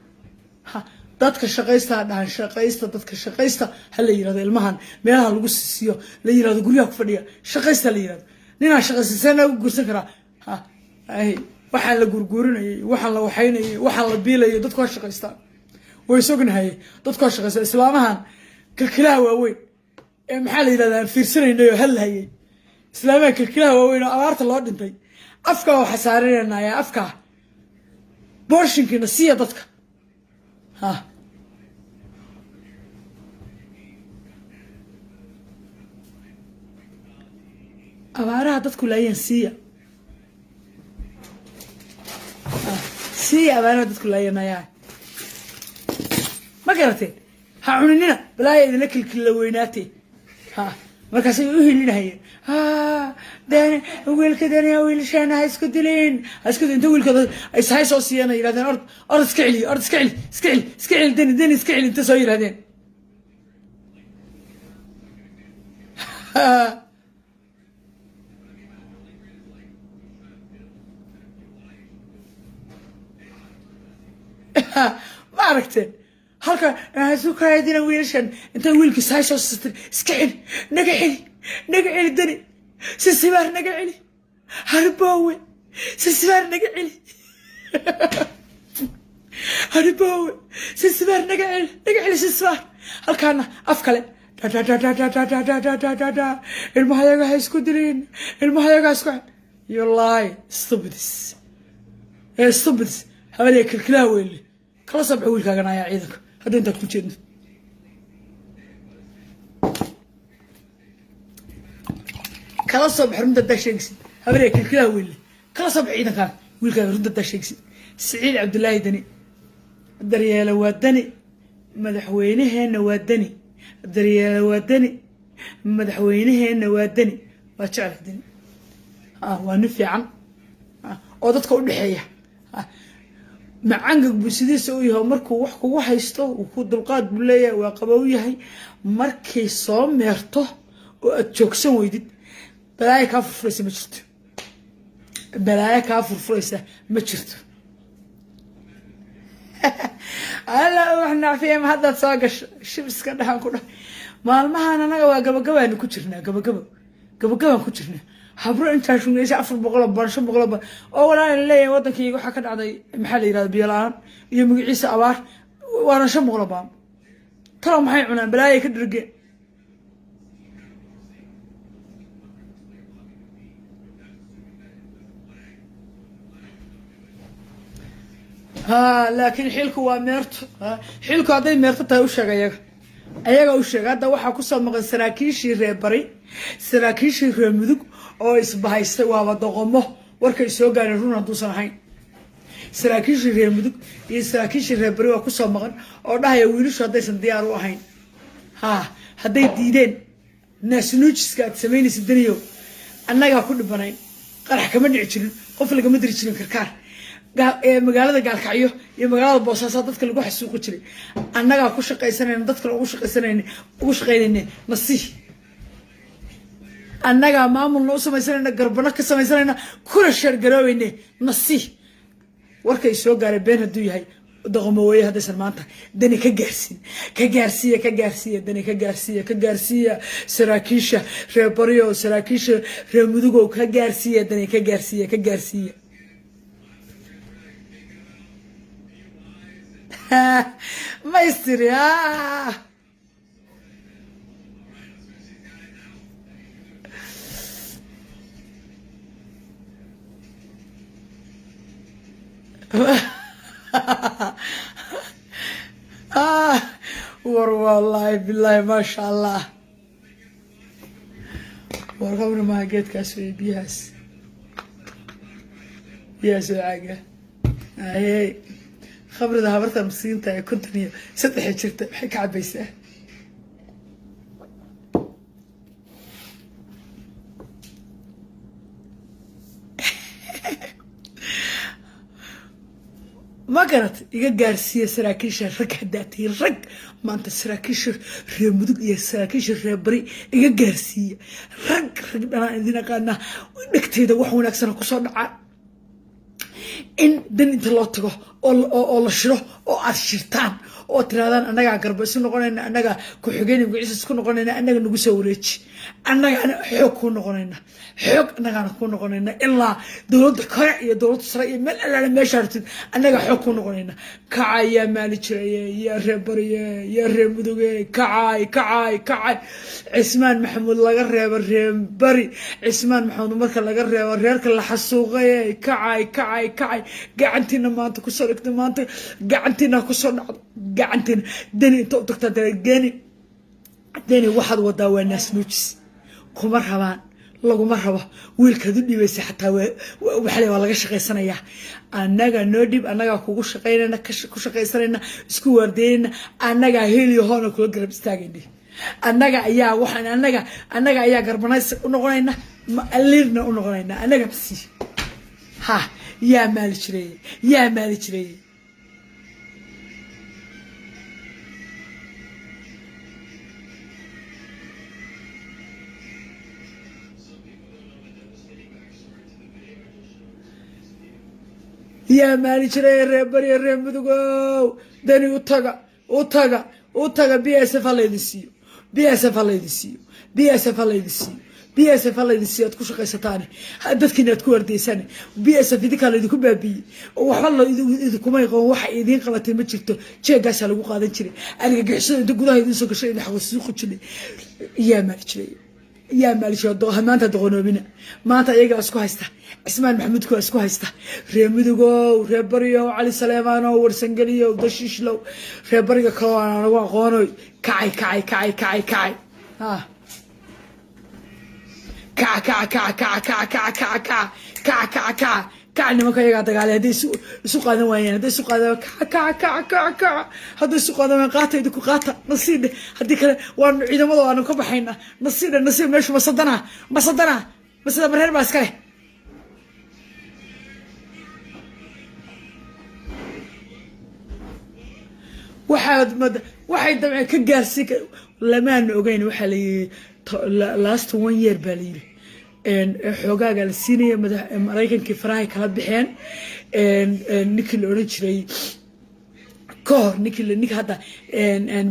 Ha, dadka shaqaysta ha dhahan, shaqaysta, dadka shaqaysta ha la yirahdo. Ilmahan meelaha lagu siisiyo la yirahdo, guryaha ku fadhiya, shaqaysta la yirahdo. Ninaan shaqaysan see ugu guursan karaa? Ha, ay waxaan la gurguurinayay, waxaan la waxaynayay, waxaan la biilayay. Dadku ha shaqaystaan, way sognahaye. Dadku ha shaqaystaan. Islaamahan kilkilaha waaweyn ee maxaa la yidhahdaa aan fiirsanaynay oo hadlahayay, islaamaha kilkilaha waaweyn oo abaarta loo dhintay, afkaa waxa saaranaya afkaa booshinkiina siiya dadka. Ha, abaaraha dadku laayeen siiya, siiya abaaraha dadku laayeen. Ma garateen? Ha cuninina balaaya idinla kilkilla weynaatee. Ha, markaasay u hilinahayeen. Ha, dani wiilka, dani wiilashaana ha isku dilin, ha isku dilin. Inta wiilkooda ay sahay soo siiyeen ay yidhahdeen ord, ord, iska celi, ord, iska celi, iska celi, iska celi, Deni, Deni, iska celi. Inta soo yidhahdeen. Ma aragteen halka isu kaadina wiilashan intay wiilkii sahay soo siistay, iska celi, naga celi, naga celi, Deni sisibaar, naga celi, harboowe sisibaar, naga celi, harboowe sisibaar, naga celi, naga celi sisibaar. Halkaana af kale dhadhadhadhadhadhadhadhadhadha, ilmahayaga ha isku dilin, ilmahayaga ha isku. You lie, stupids, ee stupids. Habadee kilkilaha weynle kala soo baxo wiilkaagan ayaa ciidanka hadda intaad ku jeedno. Kala soo bax runta haddaa sheegaysid. Habadee kilkilaha weynle kala soo bax ciidankaaga, wiilkaaga, runta haddaa sheegaysid. Siciid Cabdullaahi Deni daryeele waa Deni, madaxweyneheenna waa Deni. Daryeele waa Deni, madaxweyneheenna waa Deni. Waa jecla Deni. Waa nin fiican oo dadka u dhexeeya. Macangag buu sidiisa u yahay. Markuu wax kugu haysto, wuu ku dulqaad buu leeyahay, waa qabow yahay. Markay soo meerto oo aad joogsan weydid, balaayo kaa furfuraysa ma jirto, balaayo kaa furfuraysa ma jirto. Alla, wax nacfiya ma haddaad soo gasho? Shibiska dhaxan ku dhah. Maalmahan anaga waa gabagabaanu ku jirnaa, gabagabo, gabagabaan ku jirnaa. Habro intaa shugeysa 400 ban, 500 ban oo walaal leeyahay, waddankayga waxaa ka dhacday, maxaa la yirahda, biyo la-aan iyo magaciisa abaar, waana 500 baan. Talo maxay cunaan? Balaayay ka dhergeen. Ha, laakiin xilku waa meerto. Xilku hadday meerto tahay, u sheeg ayaga, ayaga u sheeg. Hadda waxaa kusoo maqan saraakiishii reer bari, saraakiishii reer mudug oo isbahaystay. Waaba doqomo warkay soo gaareen run hadduusan ahayn. Saraakiishii reer mudug iyo saraakiishii reer bari waa kusoo maqan oo dhahaya wiilashu haddaysan diyaar u ahayn, ha, hadday diideen naasnuujiska aad samaynaysa daniyow, annagaa ku dhibanayn. Qarax kama dhici jirin, qof lagama diri jirin Karkaar. Magaalada Gaalkacyo iyo magaalada Boosaasaa dadka lagu xasuuqi jiray. Annagaa ku shaqaysanayna, dadkana ugu shaqaysanayna, ugu shaqaynayna nasiih. Annagaa maamulna u samaysanayna, garbano ka samaysanayna, kuna sheergaroobayne nasiih. Warkay soo gaaray been hadduu yahay, doqomo weeye. Haddaysan maanta dani ka gaarsiin, ka gaarsiiya, ka gaarsiiya dani, ka gaarsiiya, ka gaarsiiya saraakiisha reer baryo, saraakiisha reer mudugow, ka gaarsiiya dani, ka gaarsiiya, ka gaarsiiya. Ma istiri? Ah. Ah, war wallaahi bilaahi, maasha Allah. War qabri maaha geedkaas wey, biyahaas, biyahaas oo caaga ahey. Khamrida habarta miskiinta ee 53 jirta maxay ka cabaysaa? Ma garat? Iga gaarsiiya saraakiisha rag haddaa tihiin rag. Maanta saraakiisha reer mudug iyo saraakiisha reer bari iga gaarsiiya. Rag, rag dhanaan idin aqaanaa. Dhegteyda wax wanaagsana kusoo dhacaa in dan inta loo tago oo la shiro oo aad shirtaan oo tirahdaan, annagaa garba isu noqonayna, annagaa ku-xigeen magaciisa isku noqonayna, annaga nagu soo wareeji, annagaana xoog kuu noqonayna, xoog annagaana kuu noqonayna ilaa dowladda kore iyo dowladda sare iyo meel allaale meesha rabtid, annagaa xoog kuu noqonayna. Kacay yaa maali jiraye, yaa reer bariye, yaa reer muduge, kacay, kacay, kacay. Cismaan Maxamuud laga reebo, reer bari Cismaan Maxamuud marka laga reebo, reerka la xasuuqaye, kacay, kacay, kacay. Gacantiina maanta kusoo dhigta, maanta gacantiina kusoo dhacdo, gacantiina. Deni inta u tagtaa dara geni, deni waxaad wadaa waa naasnuujis. Kuma rabaan, laguma rabo. Wiilkaad u dhiibaysa xataa waxaa waa laga shaqaysanayaa. Annaga noo dhib, annagaa kugu shaqaynayna, ku shaqaysanayna, isku waardeynayna, annagaa heliyo hoona kula garab istaagayna. Annaga ayaa waxaan annaga ayaa garbanays u noqonayna, liirna u noqonayna. Annaga masi ha yaa maali jiray, yaa maali jiray. Yaa maali jiray, reer bariya, reer mudugow, dani u taga, u taga, u taga. BSF ha laydin siiyo, BSF ha laydin siiyo, BSF ha laydin siiyo, BSF ha laydin siiyo aad ku shaqaysataane, dadkiina aad ku wardeysaan. BSF idinkaa laydinku baabiiyey oo waxba la idinkumay qaban. Waxa idiin qabatay ma jirto. Jeegaasaa lagu qaadan jiray argagixisada inta gudaha idin soo gashay, idin xasuuqi jiray. Yaa maali jiray, yaa maalisha? Maanta doqonoobina. Maanta iyagaa isku haysta, Cismaan Maxamuudku waa isku haysta. Reer mudugow, reer baryow, Cali Saleemaanow, Warsangeliyow, Dashiishlow, reer bariga kaloo aan anagu aqoonoy, kacay, kacay, kacay, kacay, kacay. Ah, kaca, kaca, kaca, kaca, kaca, kaca, kaca, kaca, kaca, kaca, kaca, kaca. Nimanka iyagaa dagaalay. Hadday isu qaadan waayeen, hadday isu qaadan, kaca, kaca, kaca, kaca, kaca. Hadday isu qaadan waayeen, qaata idinku, qaata nasiidhe. Haddii kale waanu ciidamada waanu ka baxaynaa. Nasiidhe, nasiib. Meeshu masadana, masadana, masada mareer baa iska leh. Waxaad waxay damceen ka gaarsiin lamaana ogeyn. Waxaa la yidhi last one year baa la yidhi xoogaaga la siinaya. Madax Maraykankii farahay kala baxeen. Ninkii la odhan jiray ka hor, ninkii ninka hadda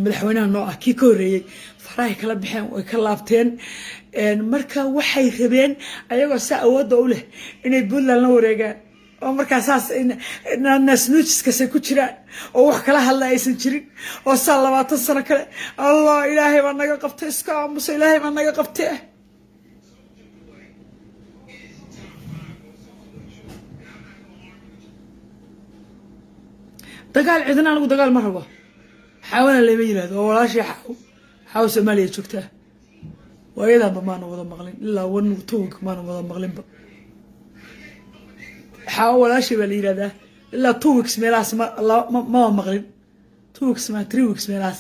madaxweynaha noo ah, kii ka horreeyey farahay kala baxeen, way ka laabteen. Marka waxay rabeen ayagoo saa awoodda u leh inay Puntland la wareegaan oo markaa saas naasnuujiskasay ku jiraan oo wax kala hadla aysan jirin oo saa 20 sano kale. Allah, Ilaahay baa naga qabtay. Iska aamuso, Ilaahay baa naga qabtay. Dagaal cidna anigu dagaal ma rabo. Xaawana lama yiraahdo, waa walaashii Xaawo. Xaawo Soomaaliya joogtaa. Waayadanba maana wada maqlin, ilaa 1 2 week maana wada maqlinba. Xaawo walaashii baa la yihahdaa. Ilaa 2 weeks meelahaas mama maqlin. 2 weeks ma, 3 weeks meelahaas,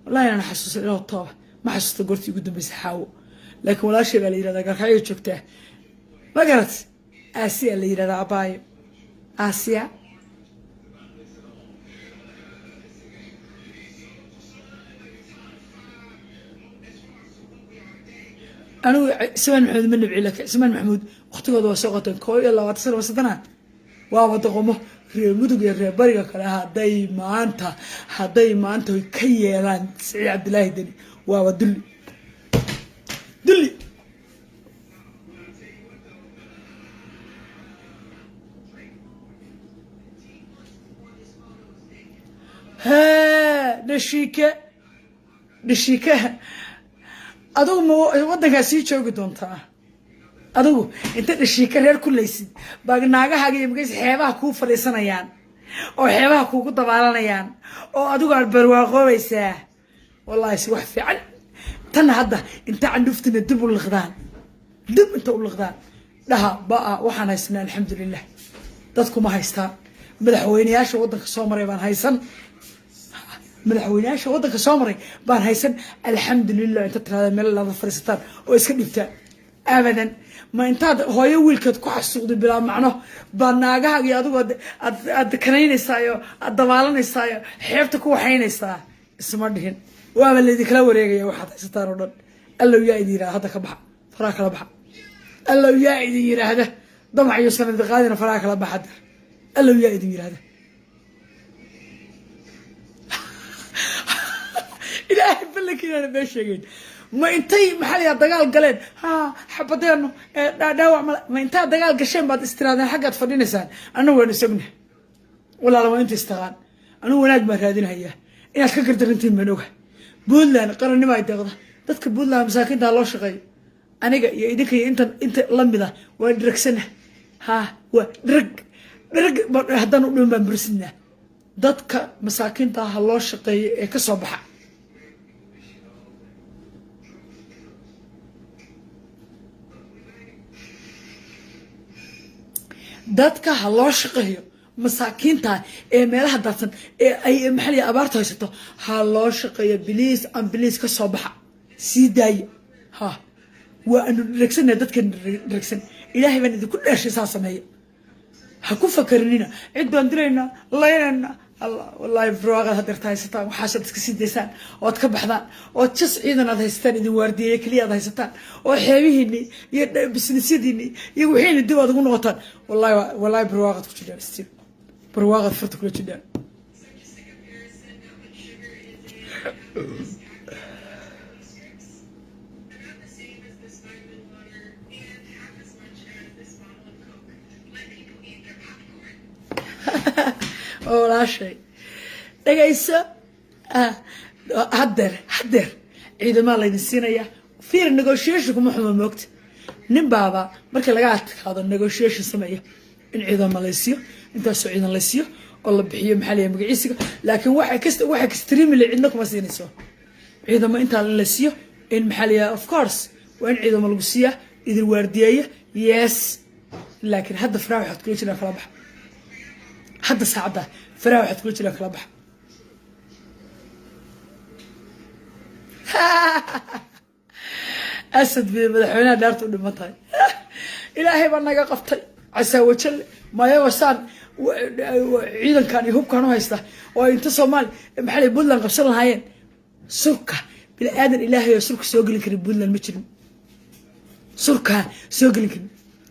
wallahi inaan xasuusan ilaa tooba ma xasuusta goortii ugu dambeysay Xaawo. Laakiin walaashii baa la yihahdaa, Garkacyo joogtaa. Ma garat? Aasiya la yihahdaa, abaayo Aasiya. Anigu Cismaan Maxamuud ma nabci, laakiin Cismaan Maxamuud waktigooda waa soo qoteen 21 sano wasadana waaba doqomo. Reer Mudug iyo reer bariga kale hadday maanta ka yeelaan Siciid Cabdilaahi Deni, waaba dulli, dulli. Hee, dhashiike, dhashiike, adigu ma waddankaa sii joogi doontaa? Adigu inta dhashiika reer ku laysid baa naagahaaga iyo magays xeebaha kuu fadhiisanayaan oo xeebaha kuugu dabaalanayaan oo adigu aad barwaaqoobaysaa. Wallahi si wax fiican tan hadda inta candhuftina dib u liqdaan, dib inta u liqdaan, dhaha baa waxaan haysanaa alxamdulilah. Dadku ma haystaan. Madaxweyneyaasha waddanka soo maray baan haysan, madaxweyneyaasha waddanka soo maray baan haysan, alxamdulilah. Inta tiraada meel laada fadhiisataan oo iska dhibtaan abadan. Ma intaad hooyo wiilkeed ku xasuuqday bilaa macno baa naagahaaga iyo adigu aad kanaynaysaayoo aad dabaalanaysaayo xeebta ku waxaynaysaa? Isma dhihin. Waaba laydinkala wareegaya waxaad haysataan oo dhan. Allow yaa idin yidhahda hadda ka baxa, faraha kala baxa. Allow yaa idin yidhaahda damac iyo sanadi qaadina, faraha kala baxa dir. Allow yaa idin yidhaahda. Ilaahay ballankiinaana been sheegeyn. Ma intay, maxaa la yidhaha, dagaal galeen ha xabadeeno dhaawac male? Ma intaad dagaal gasheen baad istiraadeen xaggaad fadhinaysaan? Annagu waan isogna, walaala, waa inta istaqaan. Anigu wanaag baan raadinhayaa, inaad ka gardarantiin baan oga. Puntland qarannimo ay deeqda. Dadka Puntland masaakiinta loo shaqeeyo. Aniga iyo idinka iyo intan inta lamid ah waa dhiragsana. Ha, waa dhirag, dhirag haddaan u dhiman baan bursinaa. Dadka masaakiinta ha loo shaqeeyo ee ka soo baxa. Dadka ha loo shaqeeyo masaakiinta ee meelaha daadsan ee ay, maxaa la, abaarta haysato ha loo shaqeeyo. Please and please, ka soo baxa, sii daaya. Ha, waa anu dhiragsana, dadkan dhiragsan. Ilaahay baan idinku dheershay, saa sameeya. Ha ku fakarinina cid baan dilaynaa, laynayna. Allah, wallaahi barwaaqaad hadeerta haysataan. Waxaasaad iska sii daysaan ood ka baxdaan ood jas ciidan aad haysataan idin waardiyeeye keliya aad haysataan oo xeebihiinii iyo businessyadiinii iyo wixiina dib aad ugu noqotaan. Wallahi, wallahi barwaaqaad ku jidhaan, still barwaaqaad farta kula jidhaan. So just a comparison, how much sugar is in half of this packet of strips? About the same as this vitamin water and half as much as this bottle of Coke. Let people eat their popcorn. Oo walaashay, dhagayso. Haddeer, haddeer ciidamaa laydin siinaya. Fiir, negotiation kuma xuma, moogta. Nin baaba markii laga adkaado negotiation sameeya in ciidama laysiiyo, intaasoo ciidan laysiiyo oo la bixiyo, maxaa la magaciisiga. Laakiin waxay kasta, waxay extremely cidna kuma siinayso ciidamo intaa la siiyo in, maxaa la yidhaha, of course waa in ciidamo lagu siiyaa idin waardiyeeya, yes. Laakiin hadda faraha waxaad kula jiraan kala baxa. Hadda saacadda faraha waxaad kula jiraan kala baxa. Asad bay madaxweynaha dhaarta u dhiman tahay. Ilaahay baa naga qabtay. Casaawajale mayagoo saan ciidankan iyo hubkan u haysta oo ay inta Soomaali, maxaa la, Puntland qabsan lahaayeen. Surka bini aadan Ilaahay oo surka soo gelin karin Puntland ma jirin, surkaa soo gelin karin.